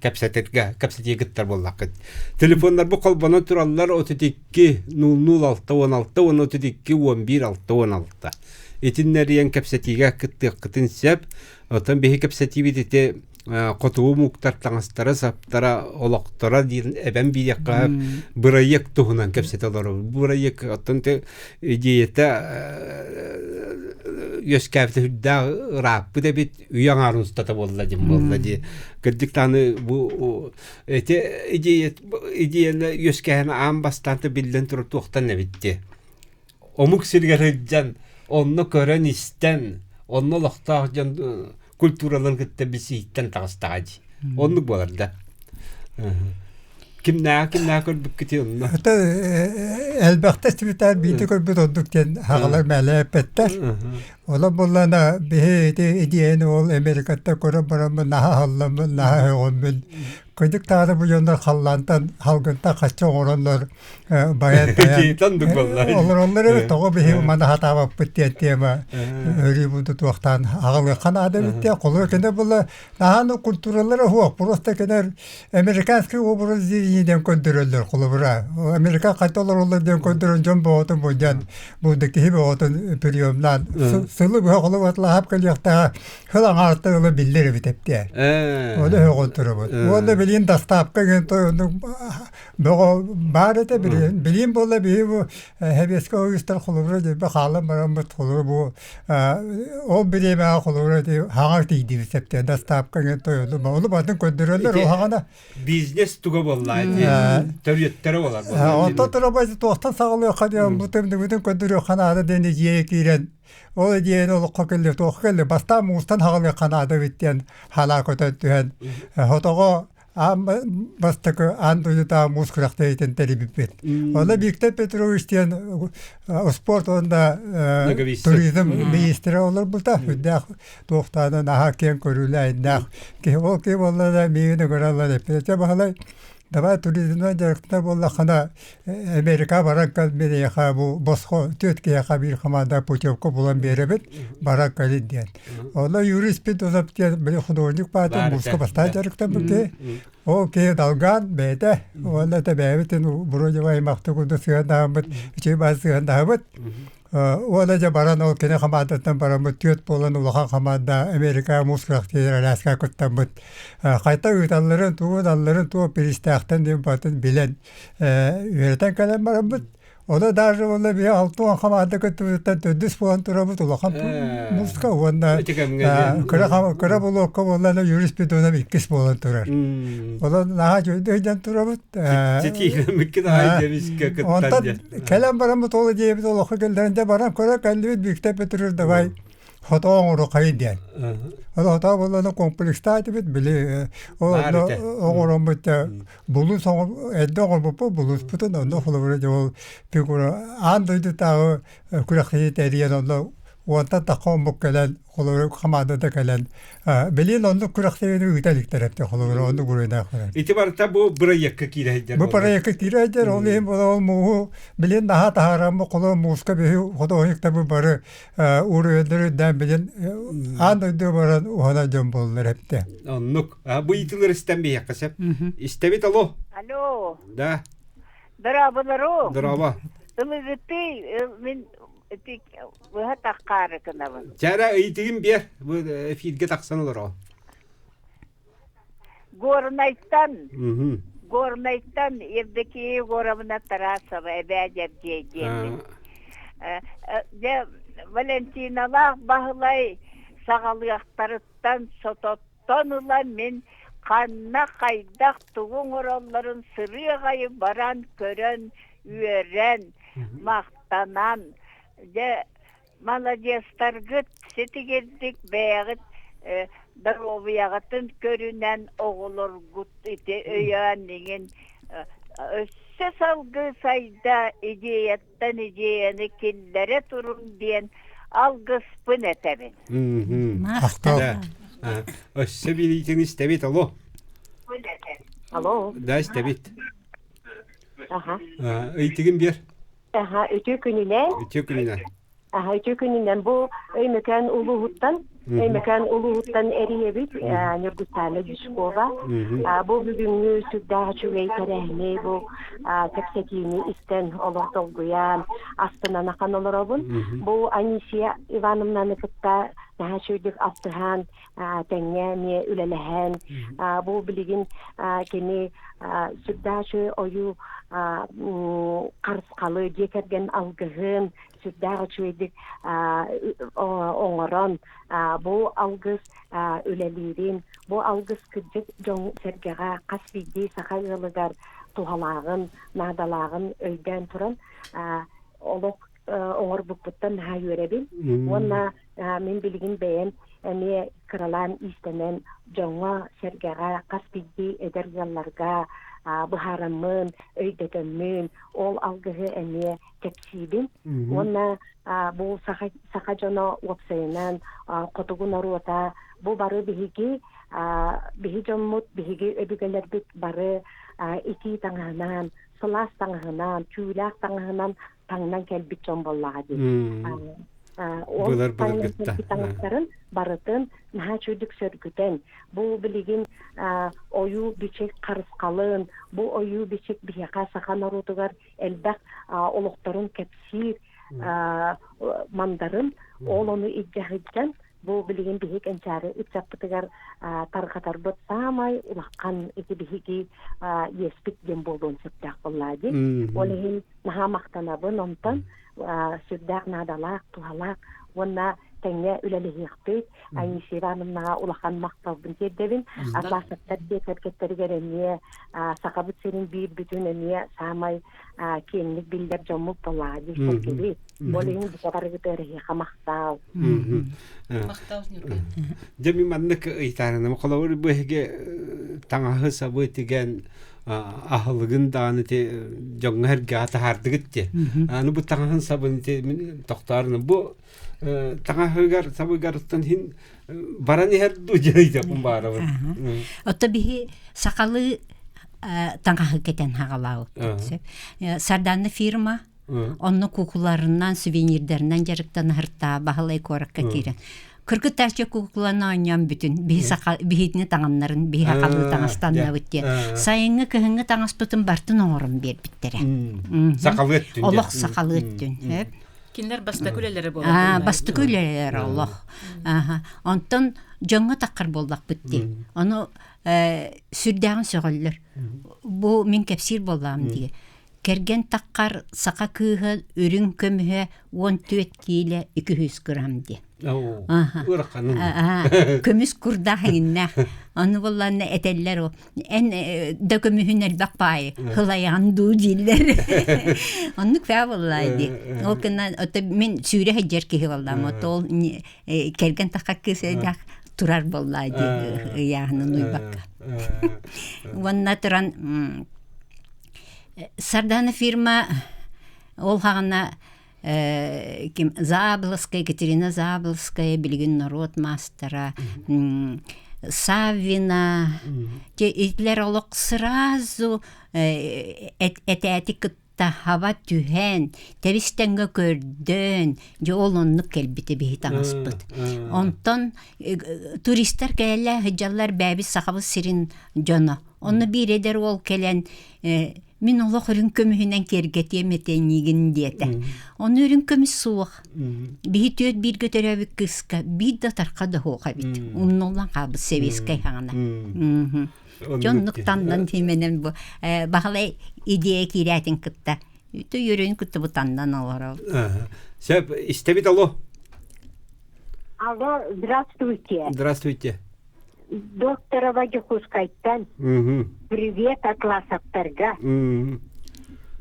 кэпсэтэргэ кэпсэтии кыттар буоллаххыт. Телефоннарбы холбоно тураллар 32 00 6 16 уонна 32 11 6 16. Итиннэрийэн кэпсэтиигэ кыттыаххытын сөп. Оттон биһи кэпсэтиибит ити хотугу омуктар таҥастара-саптара, олохторо диэн эбэн биэриэххэ бырайыак туһунан кэпсэтэ олоробут. Бу бырайыак оттон идеята үөскээбитэ сүрдээх ырааппыт эбит, үйэ аҥаарын устата буолла диэн буолла дии. Кырдьык даҕаны бу ити идея идеяны үөскээһин аан бастаан биллэн турар туохтан эбит дии. Омук сиригэр сылдьан, онно көрөн-истэн, онно олохтоох дьон культураларын кытта билсиһиттэн таҕыстаҕа дии. Оннук буолар да. Кимнээҕи кимнээҕи көрбүккүтүй онно? Это элбэхтэ истибитээр биирдэ көрбүт ордук диэн хаҕалар мээлэ эппэттэр. Ола буллана биһи ити идиэйэни ол Америкаттан көрөн бараммын наһаа аһылламмын, наһаа өҕөммүн. Кырдьык даҕаны бу дьоннор халлаантан, халгынтан хаччы оҥороннор байан тайан олороллор эбит тоҕо биһи маны хатаабаппыт диэн тема өрүү буду туохтаан аҕалыахха наада эбит диэн холура кини була наһааны культуралара суох просто кинилэр американский образ жизни диэн көрдөрөллөр холобура Америка хайта олороллор диэн көрдөрөн дьон боҕотун мунньан бу киһи боҕотун приемнаан сылы быһа холобуратлаһап кэлиэхтээҕэ Хыл аҥаартан ыла биллэр эбит эптээ. Ону өҕөн турабыт. Уонна билигин доставка гын тойоннук бөҕө баар этэ билигин. Билигин буолла биһи бу Сэбиэскэй Союзтар холобура дьэбэ хаалан бараммыт холобура бу ол бириэмэҕэ холобура хаҥар тиийдибит эптээ доставка гын тойонну ону батын көрдөрөллөр ол хаҥана бизнес туга буолла төрүөттэрэ буолар Онтон турабай туохтан саҕалыахха диэн бу тымныбытын көрдөрүөххэ наада диэн идиэйэ киирэн Ол идиэйэни олоххо кэллэ, туохха кэллэ, бастаан муустан хаҕылыахха наада эбит диэн халаа көтөн түһэн, хотоҕо аан бастакы аан дойдутааҕы муус күрэхтэһиитин тэрийбиппит. Онно Виктор Петрович диэн спорт уонна туризм министрэ олорбута. Үрдээх туохтаанан аһаа киэҥ көрүүлээх киһи. Ол киһи буолла да миигин ыҥыраллар эппитэ. Баһылай Давай туризмынан дьарыктанар буоллаххына, Америка баран кэл миэхэ бу босхо түөрт киһиэхэ биир хамаанда путевка булан биэрэбит, баран кэлин диэн. Онно Юрий Спиридонов диэн били художник баатын мууска бастаан дьарыктаммыт киһи. Ол киһи далгаан бэйэтэ уонна это бэйэбитин вроде аймахты курдук сыһыаннаһаммыт, үчүгэй баар сыһыаннаһабыт. Уонна дьэ баран ол кини хамаандаттан бараммыт түөрт буолан улахан хамаанда Америка муус күрэхтиир Аляскаҕа кыттаммыт хайта ыыталларын, тугу ыталларын, туох бириистээхтэн диэн барытын билэн үөрэтэн кэлэн бараммыт. Ону даже уонна биһи 60 хамаанда кыттыбытыттан төрдүс буолан турабыт улахан мууска уонна кыра кыра булуокка буоллана Юрий Спиридонов иккис буолан турар. Онон наһаа дьөйдөйдөн турабыт. Онтон Кэлэн бараммыт ол идиэйэбит олоххо киллэрэн дьэ баран көрө кэллибит Виктор Петрович давай хото оҥоруоххайын диэн. Ол хотоо буоллаҕына комплекстаах этибит били онно оҥороммут булуус эрдэ оҥорбуппут булууспутун онно холобура дьэ ол фигура аан дойдутааҕы күрэхтэһии тэрийэн онно. Уонтан тахха омук кэлэн, холобур хамаандата кэлэн, билин оннук күрэхтэһиини ыыта иликтэр эбит холобур оннук уруйдаах баран. Ити барыта бу бырайыакка киирэ сылдьар Бу бырайыакка киирэ сылдьар, ол иһин ол мууһу билин наһаа таһаараммыт холобур мууска биһи художниктарбыт бары уруйдары үрдээн билин аан дойду баран уһана дьон буоллар эбитэ. Оннук. Бу ыйытыылар истэн биһиэххэ сөп. Истэбит алло. Алло. Да. Дорооболору. Дорообо. Ылыгытый мин ити быһа таххаары гынабын. Чара ыйытыгын биэр. Бу эфиргэ тахсан олоро. Горнайтан. Горнайтан Евдокия Егоровна Тарасова эбээ Дьэбдьиэй диэммин. Дьэ Валентиналаах Баһылай саҕалыахтарыттан сототтон ыла мин ханна хайдах тугу оҥороллорун сырыы аҕайы баран көрөн үөрэн махтанан дьэ маладьыастаргыт ситигирдик бэйэҕит доруобуйаҕытын көрүнэн оҕолоргут ити өйөөн иҥин өссө салгыы сайда идеяттан идеяны киллэрэ туруҥ диэн алгыспын этэбин. Махтал. Өссө бириитин истэбит, алло. Алло. Да, истэбит. Аха. Ыйтыгын биэр. Аха, үтүө күнүнэн. Үтүө күнүнэн. Аха, үтүө күнүнэн. Бу Өймөкөөн улууһуттан Өймөкөөн улууһуттан эрийэбит Ньургустаана Дьячкова. Бу бүгүҥҥү сүрдээх үчүгэй тэрээһини, бу кэпсэтиини истэн олох долгуйан, астынан ахан олоробун. Бу Анисия Ивановнаны кытта наһаа үчүгэйдик алтыһан, тэҥҥэ эмиэ үлэлэһэн, бу билигин кини сүрдээх үчүгэй ойуу харысхалы дьиэ кэргэн алгыһын сүрдээх үчүгэйдик оҥорон бу алгыс үлэлиирин, бу алгыс кырдьык дьон-сэргэҕэ хас биирдии саха ыалыгар туһалааҕын, наадалааҕын өйдөөн туран олох оҥорбуппуттан наһаа үөрэбин. Уонна мин билигин бэйэм эмиэ кыралаан иистэнэн дьоҥҥо-сэргэҕэ хас биирдии эдэр ыалларга быһаараммын, өйдөтөммүн, ол алгыһы эмиэ кэпсиибин. Уонна бу саха, саха дьоно уопсайынан хотугу норуота бу бары биһиги биһи дьоммут, биһиги өбүгэлэрбит бары итии таҥаһынан, сылаас таҥаһынан, түүлээх таҥаһынан таҥнан кэлбит дьон буоллаҕа дии. Ол Былыр таҥнан былыргытта. кэлбит таҥастарын барытын наһаа үчүгдүк сөргүтэн, бу билигин ойуу бичик харысхалын, бу ойуу бичик биһиэхэ саха норуотугар элбэх олохторун кэпсиир мандарын, ол ону илдьэ сылдьан бу билигин биһик энчээри ыччаппытыгар тарҕатарбыт саамай улахан ити биһиги иэспит диэн буолуон сөптөөх буоллаа дии. Ол иһин наһаа махтанабын онтон сүрдээх наадалаах, туһалаах уонна тэҥҥэ үлэлэһиэхпит. Анисия Ивановнаҕа улахан махталбын тиэрдэбин. Атласовтар дьиэ кэргэттэригэр эмиэ Сахабыт сирин биир бүтүн эмиэ саамай киэҥник биллэр дьоммут буоллаҕа дии сэргибит. Ол иһин бука барыгытыгар эһиэхэ махтал. Махтал, Ньургун. Дьэ мин маннык ыйытаарынам. Холобур, бу эһиги таҥаһы сабы тигэн аһылыгын даҕаны ити дьоҥҥо эргэҕэ таһаардыгыт дии. Аны бу таҥаһын сабын ити мин тохтоорунам. Бу таҥаһыгар сабыгарыттан иһин баран иһэр дуу диэн ыйытыахпын баарабын. Отто биһи сахалыы таҥаһы кэтэн хаҕалаабыппыт сөп. Сардаана фирма онно куукуларынан, сувенирдэринэн дьарыктанаһыртаа Баһылай куоракка киирэн. Кыргыттарча куукуланы оонньоон бүтүн биһи саха биһитини таҥаннарын биһи сахалыы таҥастаннабыт диэн сайыҥҥы кыһыҥҥы таҥаспытын бартын оҥорон биэрбиттэрэ. Сахалыы өттүн. Олох сахалыы өттүн. Кинилэр бастакы үлэлэрэ буолар. Бастакы үлэлэрэ олох. Онтон дьоҥҥо таххар буоллахпыт дии. Ону сүрдээҕин сөҕөллөр. Бу мин кэпсиир буоллаҕым дии. Кэргэн таххар саха кыыһа үрүҥ көмүһэ 14 киилэ 200 грамм диэн. Ыараханын. Көмүс курдаах иҥиннээх. Ону буоллаанна этэллэр о эн да көмүһүн элбэх баайы хылайаҕын дуу дииллэр. Оннук фээ буоллаа дии. Ол гынан ото мин сүүрэ сылдьар киһи буоллаам. Ото ол кэргэн таххар кыыс эдэх турар буоллаа дии ыйааһынын уйбакка. Уонна туран Сардаана фирма ол хаҕана Ким Заболоцкая, Екатерина Заболоцкая билигин норуот маастара, Саввина, итилэр олох сразу этээти кытта хаба түһэн, тэбис тэҥҥэ көрдөөн, дьэ ол оннук кэлбитэ биһи таҥаспыт. Онтон туристар кэлэллэр сылдьаллар бэйэбит Сахабыт сирин дьоно. Онно биир эдэр уол кэлэн мин олох үрүҥ көмүһүнэн киэргэтиэм этэ инигин диэтэ. Ону үрүҥ көмүс суох. Биһи түөрт бииргэ төрөөбүт кыыска биир да тарха да суох эбит. Умнуллан хаалбыт сэбиэскэй хаҥана. Дьоннук таннан тиименен бу баһылай идея киирээтин кытта үтө үөрүн кытта бу таннан олорор. Сөп, истэбит алло. Алло, здравствуйте. Здравствуйте. Докторова Дьокуускайтан. Привет Атласовтарга.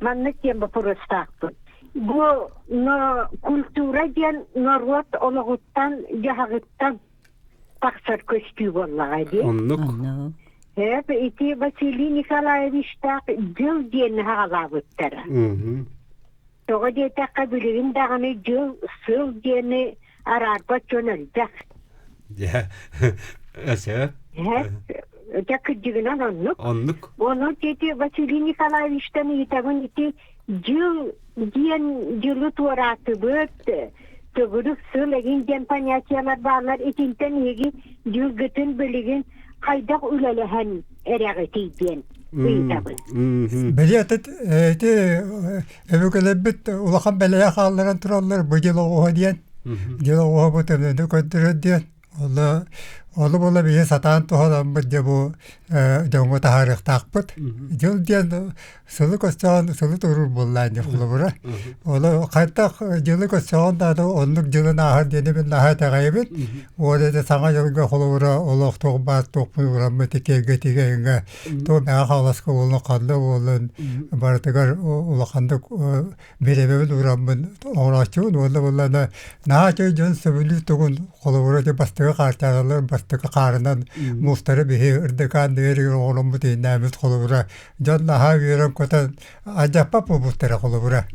Маннык диэн боппуруостаахпын. Бу но культура диэн норуот олоҕуттан, дьаһаҕыттан тахсар көстүү буоллаҕа дии. Оннук. Эп ити Василий Николаевичтаах дьыл диэн хаҕалаабыттара. Тоҕо диэтэххэ билигин даҕаны дьыл, сыл диэни араарбат дьон элбэх. Дьэ, сөп. Дьэ кырдьыгынан оннук. Оннук. Онон ити Василий Николаевичтан ыйытабын ити дьыл диэн дьылы туораатыбыт, төгүрүк сыл эгин диэн понятиелар бааллар. Итинтэн эһиги дьылгытын билигин хайдах үлэлэһэн эрэҕитий диэн ыйытабын. Бэлиэтит ити өбүгэлэрбит улахан бэлэһэ хаалларан тураллар бу дьыл оҕуһа диэн. Дьыл оҕуһа бу төбөнү көрдөрөр диэн. Ону ону була биһи сатаан туһанаммыт дьэ бу дьоҥҥо таһаарыахтаахпыт. Дьыл диэн сылы көрсөҕөн сылы турур буоллаан дьэ холобура. Ону хайдах дьылы көрсөҕөн даҕаны оннук дьылын ааһар диэни мин наһаа итэҕэйэбин. Уонна ити саҥа дьылга холобура олох туох баар туохпун ураммыт иккиэргэ тигэҥҥэ туох мэҥэ хаҥаласка буоллун ханна буоллун барытыгар улаханнык бириэмэбин ураммын оҥорооччубун уонна буоллаҕына наһаа үчүгэй дьон сөбүлүүр тугун холобура ити бастакы хаартааралар бастакы хаарынан муустары биһи ырдакаан дэгэригэр оҥороммут иһинээммит холобура дьон наһаа үөрэн-көтөн алдьаппат буолбуттара холобура.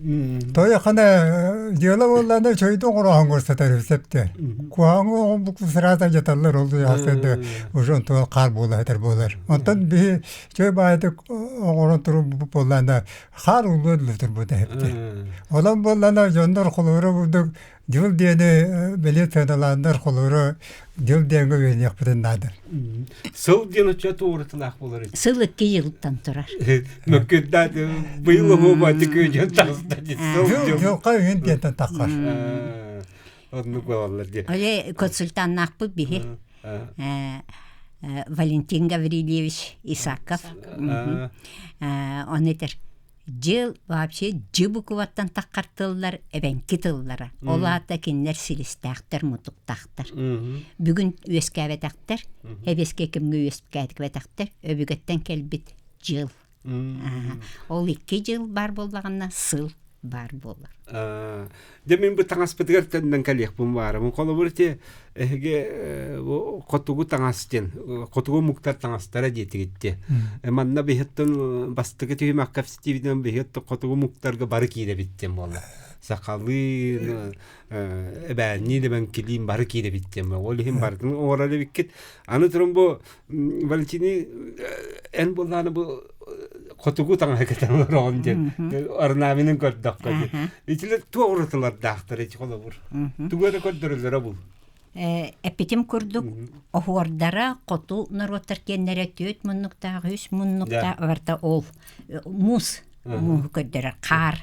Тойохана дьыала буоллаҕына үчүгэйдик оҥороһоҥҥор сытар сөптөөр. Куһаҕаҥҥа оҥорбуккун сразу алдьаталлар ол сарсыарда уже онтугар хаар буола сытар буолар. Онтон биһи үчүгэй баайдык оҥорон турбут буоллаҕына хаар ууллуо дылы турбута эбитэ. Онон буоллаҕына дьоннор холобура курдук дьыл диэни бэлиэ сыаналааннар холобура дьыл диэҥҥэ үөрэниэхпитин наада. Сыл диэн оччо туорутулаах буолар ити. Сыл икки жылтан турар. Мөккүрдаат быйыл оһуобати күөдьөн таҕыста дии. Сыл дьыл дьылха үһүн диэнтэн таххар. Оннук буолаллар дии. Оле консультаннаахпыт биһи. Валентин Гаврильевич Исаков. Он этэр Дьыл вообще дьы букваттан таххар тыллар эбэҥки тыллара. Ол аата кинилэр силистээхтэр, мутуктаахтар. Бүгүн үөскээбэтэхтэр, эбиэскэ кэмҥэ үөскээбэтэхтэр, өбүгэттэн кэлбит дьыл. Ол икки дьыл баар буоллаҕына сыл баар буолар. Дьэ мин бу таҥаспытыгар төннөн кэлиэхпин баарым. Холобур ити эһиги хотугу таҥас диэн хотугу омуктар таҥастара диэтигит Манна биһиттэн бастакы түһүмэххэ кэпсэтиибитинэн биһиттэн хотугу омуктарга бары киирэбит диэн буолла. Сахалыы, эбээннии, лэбэҥкилиин бары киирэбит диэн буолла. Ол иһин барытын оҥорор эбиккит. Аны туран бу Валентини эн буоллааны бу хотугу таҥаһы кэтэн олороҕун диэн орнаменын көрдөххө итилэр туох уратылардаахтар ити холобур тугу эрэ көрдөрөллөрө бул Эппитим курдук оһуордара хоту норуоттар киэннэрэ түөрт муннуктаах үс муннуктаах барыта ол муус мууһу көрдөрөр хаар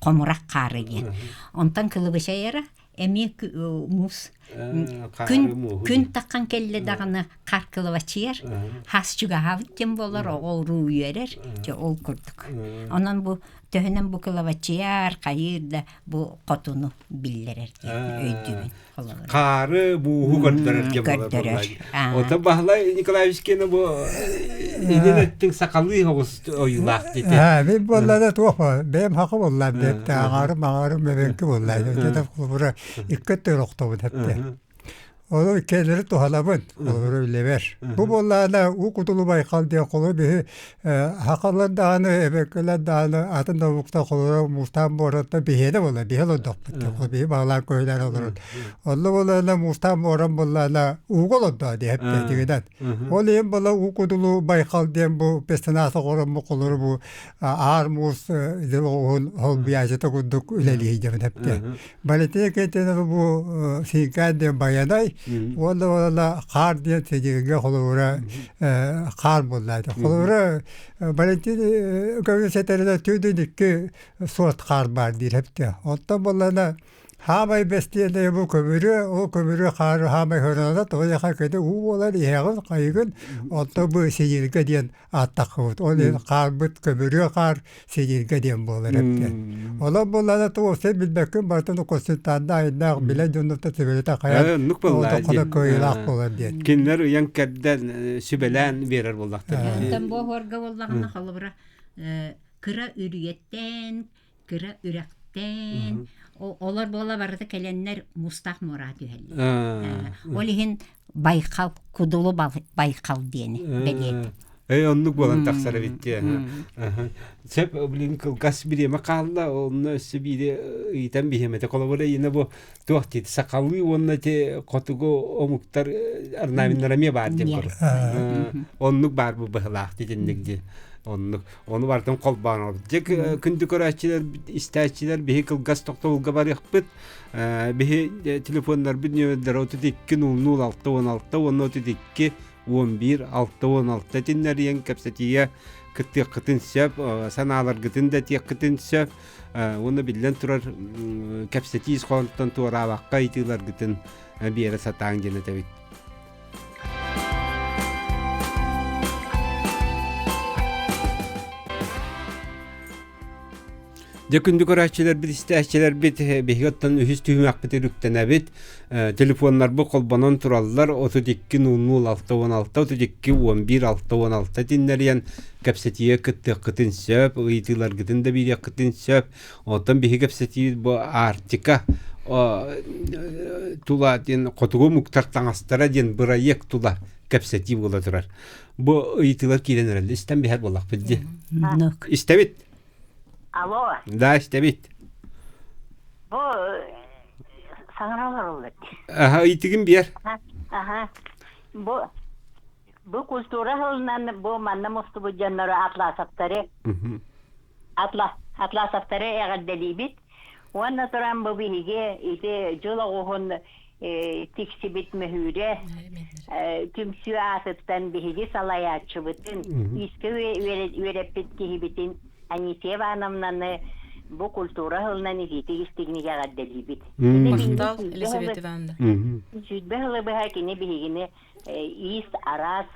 хомурах хаары диэн онтон кылыбычайара эмиэ муус күн күн таххан кэллэ даҕаны хаар кылабачыйар хас чугаһаабыт диэн буолар оҕо уруу үөрэр дьэ ол курдук онон бу төһөнөн бу кылабачыйар хайыыр да бу хотуну биллэрэр диэн өйдүүбүн хаары бууһу көрдөрөр диэн көрдөрөр Ото Баһылай Николаевич киэнэ бу илин өттүн сахалыы оҕус ойуулаах диэтэ. Аа, мин буоллаҕына туох бэйэм хака буоллаам диэт, аҥаарым аҥаарым эбэҥки буоллаа. Дьэ холобура икки өттүгэр охтобун эптэ. Ону кэлэри туһанабын, олору үлэбэр. Бу буоллаҕына уу кутулу байхал диэн холобур биһи хахалар даҕаны, эбэккэлэр даҕаны атын да омуктар холобура муустаан буораттан биһиэнэ буолар, биһи олордохпут диэн, биһи баҕалаан көһүлээн олорон. Онно буоллаҕына муустаан буоран буоллаҕына ууга олордоо диэн эппиэтигинэн. Ол иһин буола уу кутулу байхал диэн бу персонаж оҕороммут холобура бу аар муус дьыл оҕуһун холбуйааччыта курдук үлэлии диэн эптэ. Валентина Кентинова бу Сиҥкээн диэн байанай уонна уонна хаар диэн сидиҥҥэ холобура хаар буолла. Холобура Валентин көмүс этэринэ түүнүн икки суот хаар баар диир эптэ. Оттон буоллана хаамай бэстиэнэй бу көмүрүө, ол көмүрүө хаары хаамай хөрөнө тоҕо кэдэ уу буолар иһэҕин хайыгын онтон бу сидиҥҥэ диэн ааттаххыбыт. Ол иһин хаарбыт көмүрүө хаар сидииргэ диэн буолар эбит. Онон буоллаҕына тугу син билбэккин барытын консультантна айыннаах билэн дьоннортон сүбэлэтэ хайан Оннук буоллаа хото кыайыылаах буолар диэн. Кинилэр ыйан кэрдэн сүбэлээн биэрэр буоллахтар. Онтон бу оһуорга буоллаҕына холобура кыра үрүйэттэн кыра үрэхтэн олор буола барыта кэлэннэр мустаах муораҕа түһэллэр. Ол иһин Байхал, Кудулу Байхал диэни бэлиэт. Эй, оннук буолан тахсар эбит дии. Сөп, блин, кылгас бириэмэ хаалла, онно өссө биири ыйытан биһиэмэтэ. Холобура, ийэнэ бу туох диэт, сахалыы уонна те хотугу омуктар орнаменнара эмиэ баар диэн көрөр. Оннук баар бу быһылаах дитинник диэн. Оннук. Ону барытын холбоон олорбут. Дьэ, күндү көрөөччүлэр, истээччилэр, биһи кылгас тохтобулга барыахпыт. Биһи телефоннарбыт нүөмэрдэрэ 32 00 616 уонна 32 11 616 итиннэрийэн кэпсэтиигэ кыттыаххытын сөп, санааларгытын да этиэххитин сөп. Уонна биллэн турар кэпсэтии ис хоһоонуттан туораабакка ыйытыыларгытын биэрэ сатааҥ диэн этэбит. Дьэ күндү көрөөччүлэрбит, истээччилэрбит, биһиги оттон үһүс түһүмэхпитигэр үктэнэбит. Телефоннарбыт холбонон тураллар 32 00 616 32 11 616 тиннэрийэн кэпсэтиигэ кыттыаххытын сөп, ыйытыыларгытын да биэриэххитин сөп. Оттон биһиги кэпсэтиибит бу Арктика тула диэн хотугу омуктар таҥастара диэн бырайыак тула кэпсэтии буола турар. Бу ыйытыылар киирэн эрэллэр. Истэн биһэр буоллахпыт дии. Истэбит. Алло. Да, истэбит. Бу саҥаралар оллар. Аха, ыйытыгын биэр. Аха. Бу бу культура сылынан бу манна мустубут дьоннору Атласовтары Атла Атласовтары эҕэрдэлиибит. Уонна туран бу биһиги ити дьыл оҕуһун тиксибит мөһүүрэ түмсүү аатыттан биһиги салайааччыбытын, иискэ үөрэппит киһибитин Анисия Ивановнаны бу культура сылынан итиитик истиҥник эҕэрдэлиибит. Махтал, Елизавета Ивановна. Сүүрбэ сылы быһа кини биһигини иис араас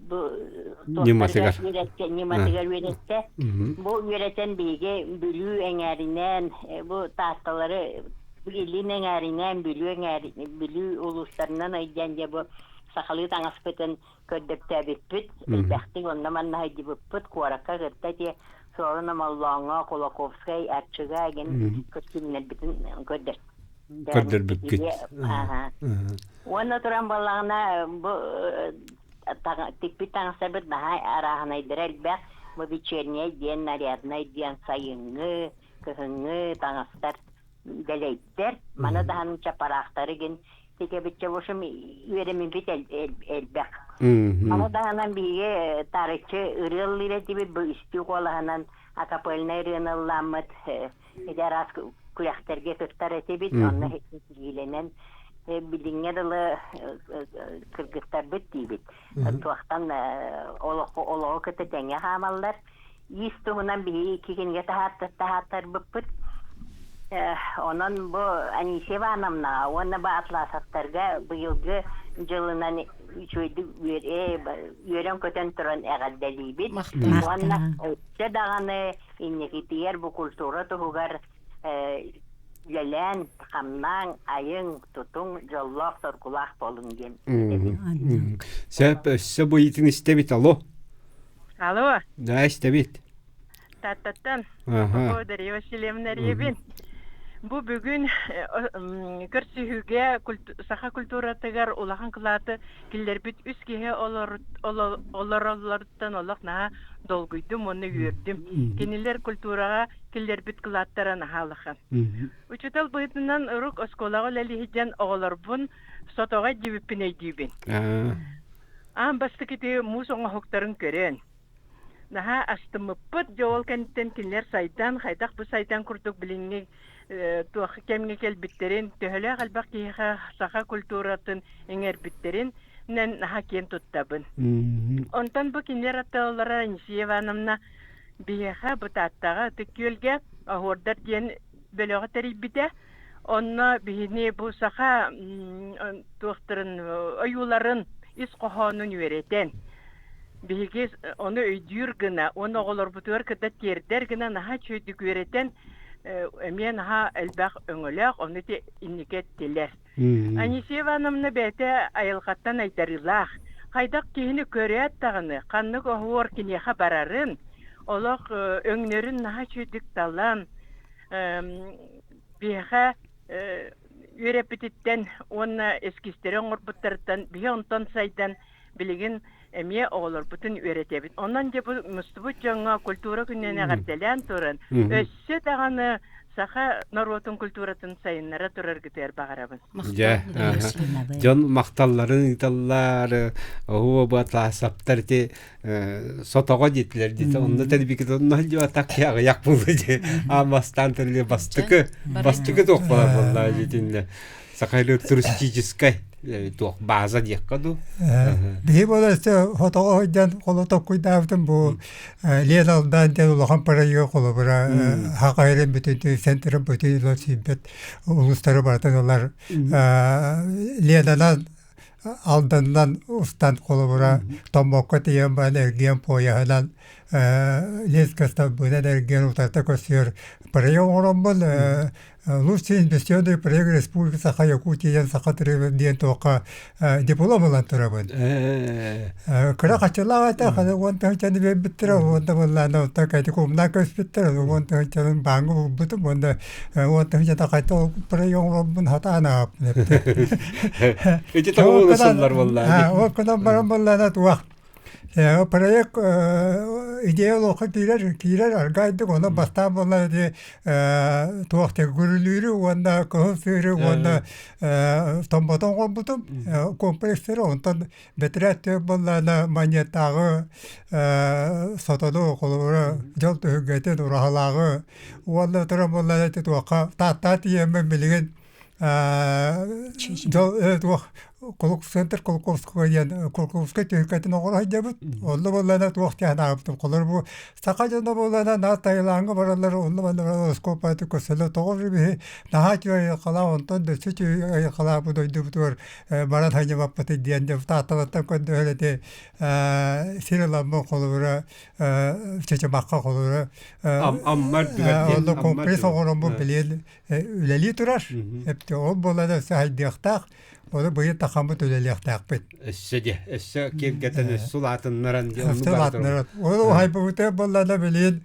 бу ньыматыгар ньыматыгар үөрэттэ. Бу үөрэтэн биһиги Бүлүү эҥээринэн бу Таатталары Илин эҥээринэн Бүлүү эҥээр Бүлүү улуустарынан ыйдьан дьэ бу сахалыы таҥаспытын көрдөптөөбүппүт элбэхтик онно манна сылдьыбыппыт куоракка кытта ити Суорун Омоллооҥҥо Кулаковскай Арчыга игин көстүүмнэрбитин көрдөр Көрдөрбүккүт. Уонна туран буоллаҕына бу тикпит таҥастарбыт наһаа арааһынайдара элбэх. Бу вечерняй диэн, наряднай диэн сайыҥҥы, кыһыҥҥы таҥастар дэлэйдэр. Маны даһан чапараахтары гин тикэбитчэ в общем үөрэммиппит элбэх. Маны даһанан биһиги таарыччы ырыа ыллыыр этибит бу үстүү куолаһынан акапельнай ырыаны ыллааммыт Ити араас күрэхтэргэ кыттар этибит, онно ситиһиилэнэн билиҥҥэ дылы кыргыттарбыт диибит. Туохтан олоҕу кытта тэҥҥэ хаамаллар. Иис туһунан биһиги икки кинигэ таһааттарбыппыт. Онон бу Анисия Ивановнаҕа уонна бу Атласовтарга быйылгы дьылынан үчүгэйдик үөрэн-көтөн туран эҕэрдэлиибит. Уонна өссө даҕаны Инникитигэр бу культура туһугар үлэлээн, хамнааҥ, айыҥ, тутуҥ, дьоллоох, соргулаах буолуҥ диэн этэбин. Сөп, өссө бу ыйытын истэбит, алло. Алло. Да, истэбит. Таттаттан. Ага. Дарья Васильевна Ребин. Бу бүгүн көрсүһүүгэ саха культуратыгар улахан кылааты киллэрбит үс киһи олороллоруттан олох наһаа долгуйдум уонна үөрдүм. Кинилэр культураҕа киллэрбит кылааттара наһаа улахан. Учуутал быһыытынан урук оскуолаҕа үлэлиһидьэн оҕолорбун сотоҕо дьибиппин өйдүүбүн. Аан бастакы ити муус оҥоһуктарын көрөн, наһаа астыммыппыт. Дьэ ол кэнниттэн кинилэр сайдан, хайдах бу сайдан курдук билиҥҥи туох кэмҥэ кэлбиттэрин, төһөлөөх элбэх киһиэхэ саха культуратын иҥэрбиттэрин наһаа киэн туттабын. Онтон бу кинилэр атталара Анисия Ивановна биһиэхэ Бытааттаҕа Ытык Күөлгэ Оһуордар диэн бөлөҕү тэрийбитэ. Онно биһини бу саха туохтарын ойууларын ис хоһоонун үөрэтэн, биһиги ону өйдүүр гына уонна оҕолорбутугар кытта тиэрдэр гына наһаа үчүгэйдик үөрэтэн эмиэ наһаа элбэх өҥөлөөх, ону ити инники эттилэр. Анисия Ивановна бэйэтэ айылҕаттан айдарыылаах, хайдах киһини көрөөт даҕаны ханнык оһуор киниэхэ барарын, олох өҥнөрүн наһаа үчүгэйдик талан, биһиэхэ үөрэппититтэн уонна эскизтэри оҥорбуттарыттан биһи онтон сайдан билигин эмиэ оҕолорбутун үөрэтэбит. Онон дьэ бу мустубут дьоҥҥо культура күнүнэн эҕэрдэлээн туран, өссө даҕаны саха норуотун культуратын сайыннара тураргытыгар баҕарабын. Дьэ, дьон махталларын ыыталлар, оһуо саптар ити сотоҕо диэтилэр диэтэ онно тэлбикит онно дьуатак аҕыйах буолла дьэ аан бастаан тэлле бастакы бастакы туох буолар буолла дьитиннэ сахайлы туристическай туох база диэххэ дуу Биһи буола хотоҕо сылдьан холо токкуйдаабытым бу Лен Алдан диэн улахан проект холобура хахайрын бүтүн центрын бүтүн ылар сүүрбэт улуустары барытын ылар Ленанан Алданынан устан холобура Томмокко тиийэн баран эргийэн поеһынан Ленскэстан эргийэн утарыта көрсүөр проект оҥороммун Лучший инвестиционный проект Республики Саха Якутия диэн Саха диэн туохха диплом ылан турабын. Кыра хаччылаах этэ, хана уон тыһыынчаны биэрбиттэрэ, уонна буоллаана оттон кэтик умнаа көспүттэр, уон тыһыынчанын бааҥҥа булбутум, уонна уон тыһыынчата хайта ол проект оҥороммун хатаан ааҕаппын эптэ. Ити тоҕо сыллар буоллаа. Ол кынан баран буоллаана туох Проект идея олоххо киирэр, киирэр аргаайдык, онон бастаан буолла ити туох гүрүлүүрү уонна кыһыл сыыры уонна томботон оҥорбутум комплекстары, онтон бэтэрээт түөк буоллаана манньыаттааҕы сотону холобура дьол түһүлгэтин ураһалааҕы уонна туран буоллаана ити туохха Тааттаа тиийэммин билигин туох центр Кулаковского диэн Кулаковскай түһүлгэтин оҥоро сылдьабыт. Онно буоллаана туох диэн аабытым. Холор бу саха дьоно буоллаана наа Таилаҥҥа бараллар, онно манна оскуоппаты көрсөлөр. Тоҕо биһи наһаа үчүгэй айылҕалаах, онтон дөссө үчүгэй айылҕалаах бу дойдубутугар баран сылдьыбаппытый диэн Таатталартан көрдөһөр эти сир ыламмын холобура Чычымахха холобура Аммар онно комплекс оҥороммун билиэн үлэлии турар. Эптэ ол буолан өссө хайдыахтаах, ону быйыл тахаммыт үлэлиэхтээхпит. Өссө де, өссө киэргэтэн, өссө улаатыннаран дьэ Өссө улаатыннаран. Ол уһайбыбыта буоллаана билигин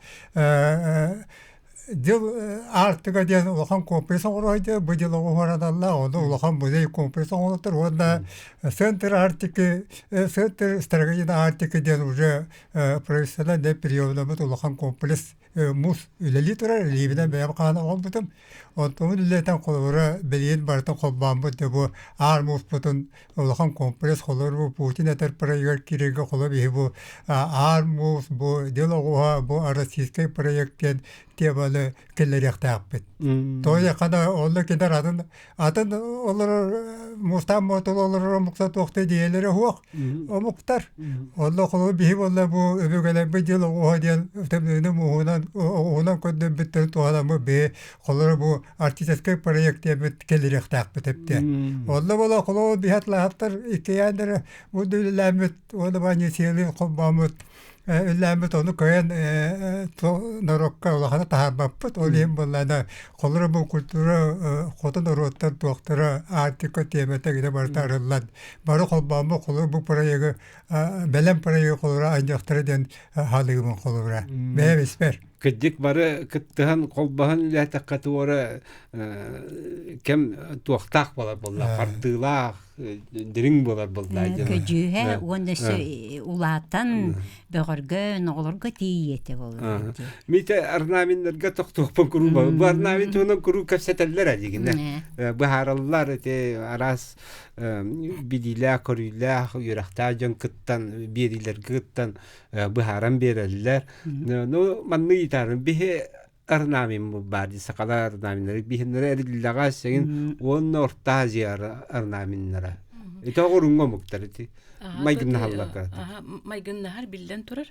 дьыл Аартыка диэн улахан комплекс оҥоройду, бу дьыл оҥоһураналлаах, ону улахан музей комплекс оҥороллор уонна Центр Арктики, Центр стратегии Арктики диэн уже профессиональный приемнаммыт улахан комплекс муус үлэлии турар, илиибинэн бэйэм хаан оҥорбутум. Онтон үлэтэн холобура билигин барытын холбооммут да бу аар мууспутун улахан комплекс холобур бу Путин этэр проегар киирэргэ холобур биһи бу аар муус бу дел оҕуһа бу российскай проект диэн теманы киллэриэхтээхпит. Тоҕо хана онно кинилэр атын Атын олорор муустаах муотул олорор омуктар туохта идиэйэлэрэ суох омуктар. Онно холобур биһи буолла бу өбүгэлэрбит дьыл оҕуһа диэн тымныыны мууһунан оҕуһунан көрдөрбүттэрин туһанаммыт биһи холобур бу арктическай проект диэммит кэлириэхтээхпит эптэ. Онно буола холобур биһи атлаһаттар иккийээннэрэ бу үлэлээммит уонна баанньа сиэлин холбооммут Үллээммит ону кыайан норуокка улаханы таһаарбаппыт. Ол иһин буоллаана холоро бу культура хоту норуоттар туохтара Арктика тиэмэтэ гинэ барыта арыллан бары холбооммут холоро бу проегы бэлэм проегы холоро айньыахтара диэн хаалыгыбын холобура. Бэйэм испэр. Кырдьык бары кыттыһан холбоһон үлээтэххэ туора кэм туохтаах буолар буолла, хардыылаах, дириҥ буолар буолла. Көдьүүһэ уонна өссө улаатан бөҕөргөөн оҕолорго тиийиэтэ буолар. Мите орнаменнарга тохтуохпун куруу бу орнамент туһунан куруу кэпсэтэллэр дигинэ быһаараллар ити араас билиилээх, көрүүлээх, үөрэхтээх дьон кыттан биэриилэргэ кыттан быһааран биэрэллэр. Ну, маннык ыйытаарым биһи орнамент баар дии сахалар орнаменнары биһиннэрэ эриллэҕэ сэгин уонна Орто Азия орнаменнара. Ити оҕуруҥҥа омуктар ити майгыннаһаллар. Майгыннаһар биллэн турар.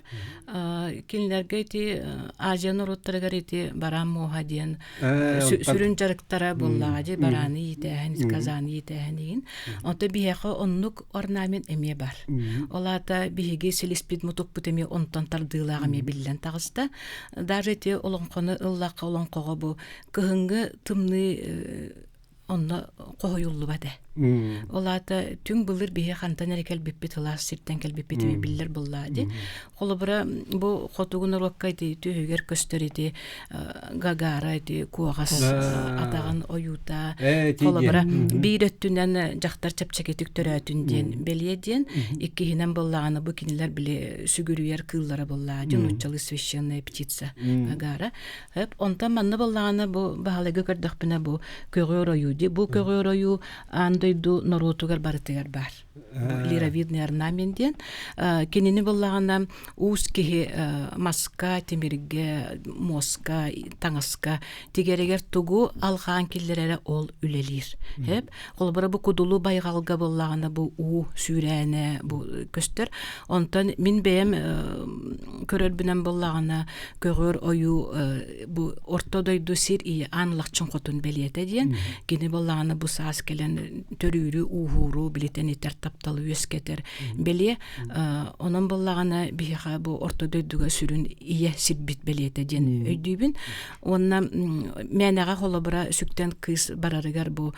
Кинилэргэ ити Азия норуоттарыгар ити бараан муоһа диэн сүрүн дьарыктара буоллаҕа дии барааны иитээһин, казаны иитээһин иһин. Онто биһиэхэ оннук орнамент эмиэ бар. Ол аата биһиги силиспит мутукпут эмиэ онтон тардыылаах эмиэ биллэн таҕыста. Даже ити олоҥхону ыллахха олоҥхоҕо бу кыһыҥҥы тымныы онно хоһуйуллубат ээ. Ол аата түҥ былыр биһи хантан эрэ кэлбиппит ылаас сиртэн кэлбиппит ими биллэр буоллаа дии. Холобура бу хотугу норуокка ити түһүгэр көстөр ити Гагара ити куоҕас атаҕын ойуута холобура биир өттүнэн дьахтар чэпчэкитик төрөөтүн диэн бэлиэ диэн иккиһинэн буоллаҕына бу кинилэр били сүгүрүйэр кыыллара буоллаа дьон нууччалыы священная птица Гагара. Онтон манна буоллаҕына бу баһылайга көрдөхпүнэ бу көҕүөр ойуу ди бу көҕүөр ойуу аан дойду норуотугар барытыгар баар лировидный орнамент диэн кинини буллаҕына уус киһи маска тимиргэ муоска таҥаска тигэригэр тугу алҕаан киллэрэрэ ол үлэлиир эп холобура бу кудулу байҕалга буллаҕына бу уу сүүрээнэ бу көстөр онтон мин бэйэм көрөрбүнэн буллаҕына көҕүөр ойуу бу орто дойду сир ийэ аан лахчын хотун бэлиэтэ диэн кини буоллаҕына бу саас кэлэн төрүүрү ууһууру билитэн итэр тапталы үөскэтэр бэлиэ онон буоллаҕына биһиэхэ бу орто дойдуга сүрүн ийэ сирбит бэлиэтэ диэн өйдүүбүн уонна мээнэҕэ холобура сүктэн кыыс барарыгар бу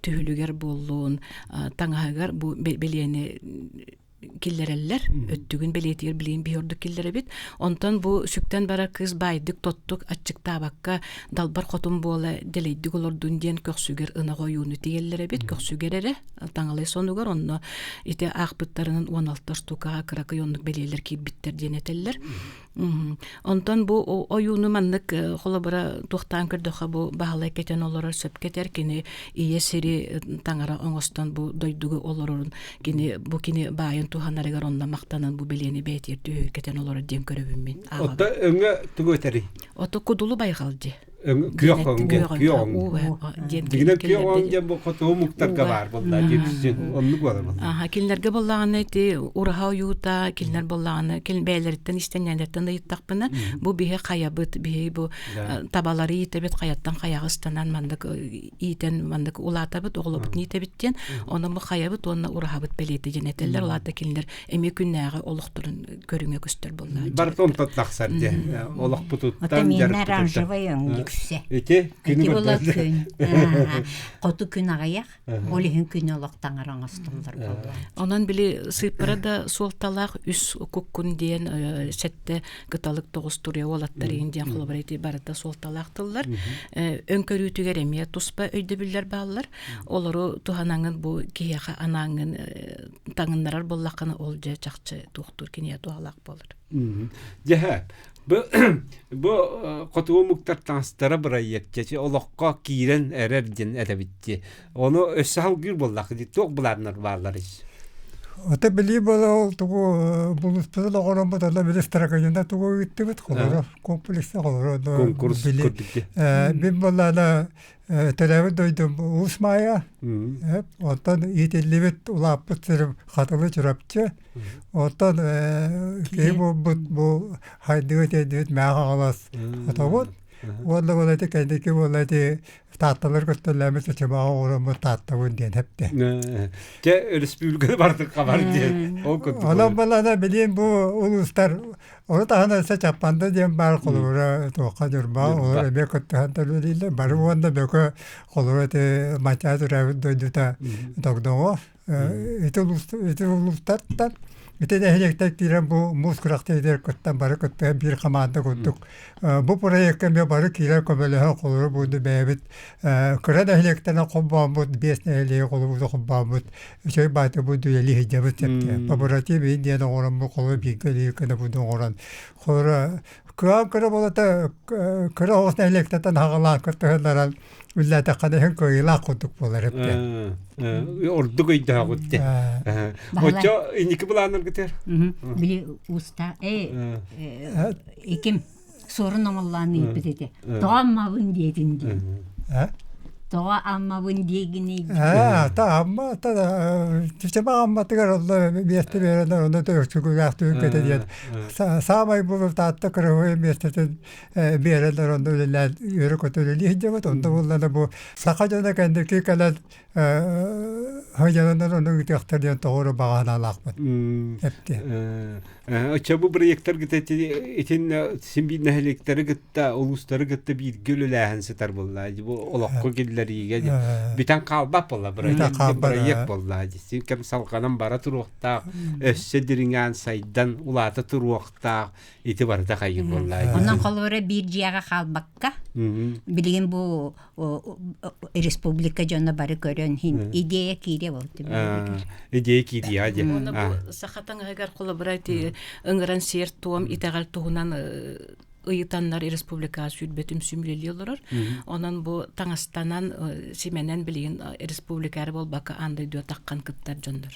түһүлүгэр буоллун таҥаһыгар бу бэлиэни киллэрэллэр өттүгүн бэлиэтигэр билигин биһи ордук киллэрэбит онтон бу сүктэн барар кыыс баайдык тоттук аччыктаабакка далбар хотун буола дэлэйдик олордун диэн көхсүгэр ынах ойууну тигэллэр эбит көхсүгэр эрэ таҥалай сонугар онно ити аахпыттарынан 16 штукаҕа кыракый оннук бэлиэлэр киирбиттэр диэн этэллэр Онтон бу ойууну маннык холобура туохтаан көрдөххө бу Баһылай кэтэн олорор сөп кэтэр кини ийэ сири таҥара оҥостон бу дойдуга олорорун кини бу кини баайын туһанарыгар онно махтанан бу бэлиэни бэйэтигэр түһү кэтэн олорор диэн көрөбүн мин. Отто өҥө тугу этэрий? Ото кудулу байҕал дии. Күөх өҥ диэн күөх өҥ дигинэн күөх өҥ диэн бу хотугу муктарга баар буолла диэбитин оннук буолар буолла аха кинилэргэ буоллаҕына ити ураһа ойуута кинилэр буоллаҕына кин бэйэлэриттэн истэнньэлэртэн ыйыттахпына бу биһи хайабыт биһи бу табалары иитэбит хайаттан хайаҕа ыстанан маннык иитэн маннык улаатабыт оҕолорбутун иитэбит диэн онон бу хайабыт уонна ураһабыт бэлиэтэ диэн этэллэр улаата кинилэр эмиэ күннээҕи олохторун көрүҥэ көстөр буолла. Барыта онтон тахсар дьэ. Олохпутуттан Ото миэнэ оранжевай өҥ үксэ. Ити күнү Ити була күн. Хоту күн аҕыйах, ол иһин күн олох таҥара оҥостоллор буолла. Онон били сыыппара да суолталаах үс куккун диэн сэттэ кыталык тоҕус туруйа уолаттар иһин диэн холобура ити барыта суолталаах тыллар. Өҥ көрүүтүгэр эмиэ туспа өйдөбүллэр бааллар. Олору туһанаҥын бу киһиэхэ анааҥҥын таҥыннарар буоллаххына ол дьэ чахчы туохтуур кинигэ туһалаах буолар. Дьэ, бу бу хотугу омуктар таҥастара бырайыак чэчи олоххо киирэн эрэр диэн этэбит Ону өссө салгыыр буоллах туох былааннар бааллар ис? Ото билии буола ол тугу булуспутун оҕороммут онно били страканина тугу ыыттыбыт холоро комплекса холоро конкурс курдук бин буоллаана Төрөөбүт дойдум Уус Маайа. Оттон иитиллибит улааппыт сирим Хатылы Чурапчы. Оттон киһи буолбут бу хайдыгы тиэрдибит Мээх Аҕалас отобут. Уонна буола ити кэнники буола ити Таатталар көттөллөөмүт чычымаҕа оҕороммут Тааттабын диэн эптэ. Чэ өрөспүүбүлүкэ бардык хабар диэн. Ол курдук. Онон балана билиэн бу улуустар Ону таһынан өссө Чаппанда диэн баар холобура туохха Ньурба олор эмиэ кыттыһан төлүүлүүллэр. Бары уонна бөкө холобура ити Мачаа төрөөбүт дойдута Догдоҥо. Ити улуус ити улуустартан. Ити нэһилиэктэр киирэн бу муус күрэхтэһиитигэр кыттан бары кыттыһан биир хамаанда курдук бу проекка эмиэ бары киирэн көмөлөһөн холобура буолду бэйэбит кыра нэһилиэктэринэн холбооммут биэс нэһилиэги холобура холбооммут үчүгэй баайта бу үлэлии сылдьабыт сөптөөх побратим диэн оҥороммут холобура бииргэ үлэлиир гына буду оҥорон холобура кыаҕын кыра буолата кыра оҕус нэһилиэктэртэн аҕалаан кыттыһыннаран үллээтэххинэ иһин кыайыылаах курдук буолар эбит. Ордук өйдөөҕүт де. Оччо инники былааннаргытыр? Били уста э иким суорун омоллоон ыйыппыт этэ. Тоҕо аммабын диэтин дии. Тоҕо аммабын диэгиний? Аа, та амма та чычыма амматыгар онно миэстэ биэрэннэр онно төрүччүгүлээх түһүлгэтэ диэн саамай бу Таатта кырабай миэстэтин биэрэллэр онно үлэлээн үөрэ-көтө үлэлии сылдьабыт. Онно буоллаҕына бу саха дьоно кэнники кэлэн сылдьананнар ону ыытыахтар диэн тоҕо эрэ баҕа санаалаахпын. Эптиэ. Оччо бу проектар итин син биир нэһилиэктэри кытта, улуустары кытта бииргэ үлэлээһин сытар буолла. Бу олоххо киллэриигэ бүтэн хаалбат буолла проект буолла. Син кэм салҕанан бара туруохтаах, өссө дириҥээн сайдан улаата туруохтаах. Ити барыта хайыр буолла. Онон холобура биир дьиэҕэ хаалбакка, билигин бу республика дьоно бары көрөн хин идея киириэ бол идея киириэ диэн. Уонна бу саха таҥаһыгар холобура ити ыҥыран сиэр туом итэҕэл туһунан ыйытаннар республикаҕа сүүрбэ түмсүү үлэлии олорор. Онон бу таҥастанан симэнэн билигин республика эрэ буолбакка аан дойдуга таххан кыттар дьоннор.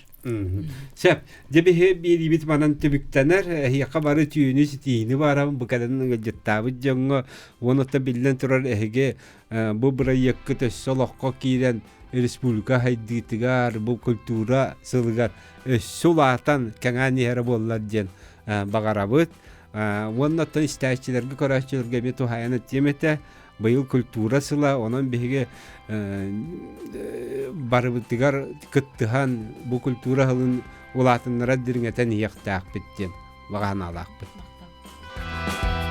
Сөп. Дьэ биһи биэриибит манан түмүктэнэр. Эһиэхэ бары түүнү ситиини баран бу кэлэн ыалдьыттаабыт дьоҥҥо уонна биллэн турар эһиги бу бырайыаккыт өссө олоххо киирэн республика сайдыытыгар, бу культура сылыгар өссө улаатан кэҥээн иһэрэ буоллар диэн баҕарабыт. Уонна оттон истээччилэргэ, көрөөччүлэргэ эмиэ туһаайан этиэм этэ. Быйыл культура сыла, онон биһиги барыбытыгар кыттыһан бу культура сылын улаатыннара дириҥэтэн иһиэхтээхпит диэн баҕа санаалаахпыт.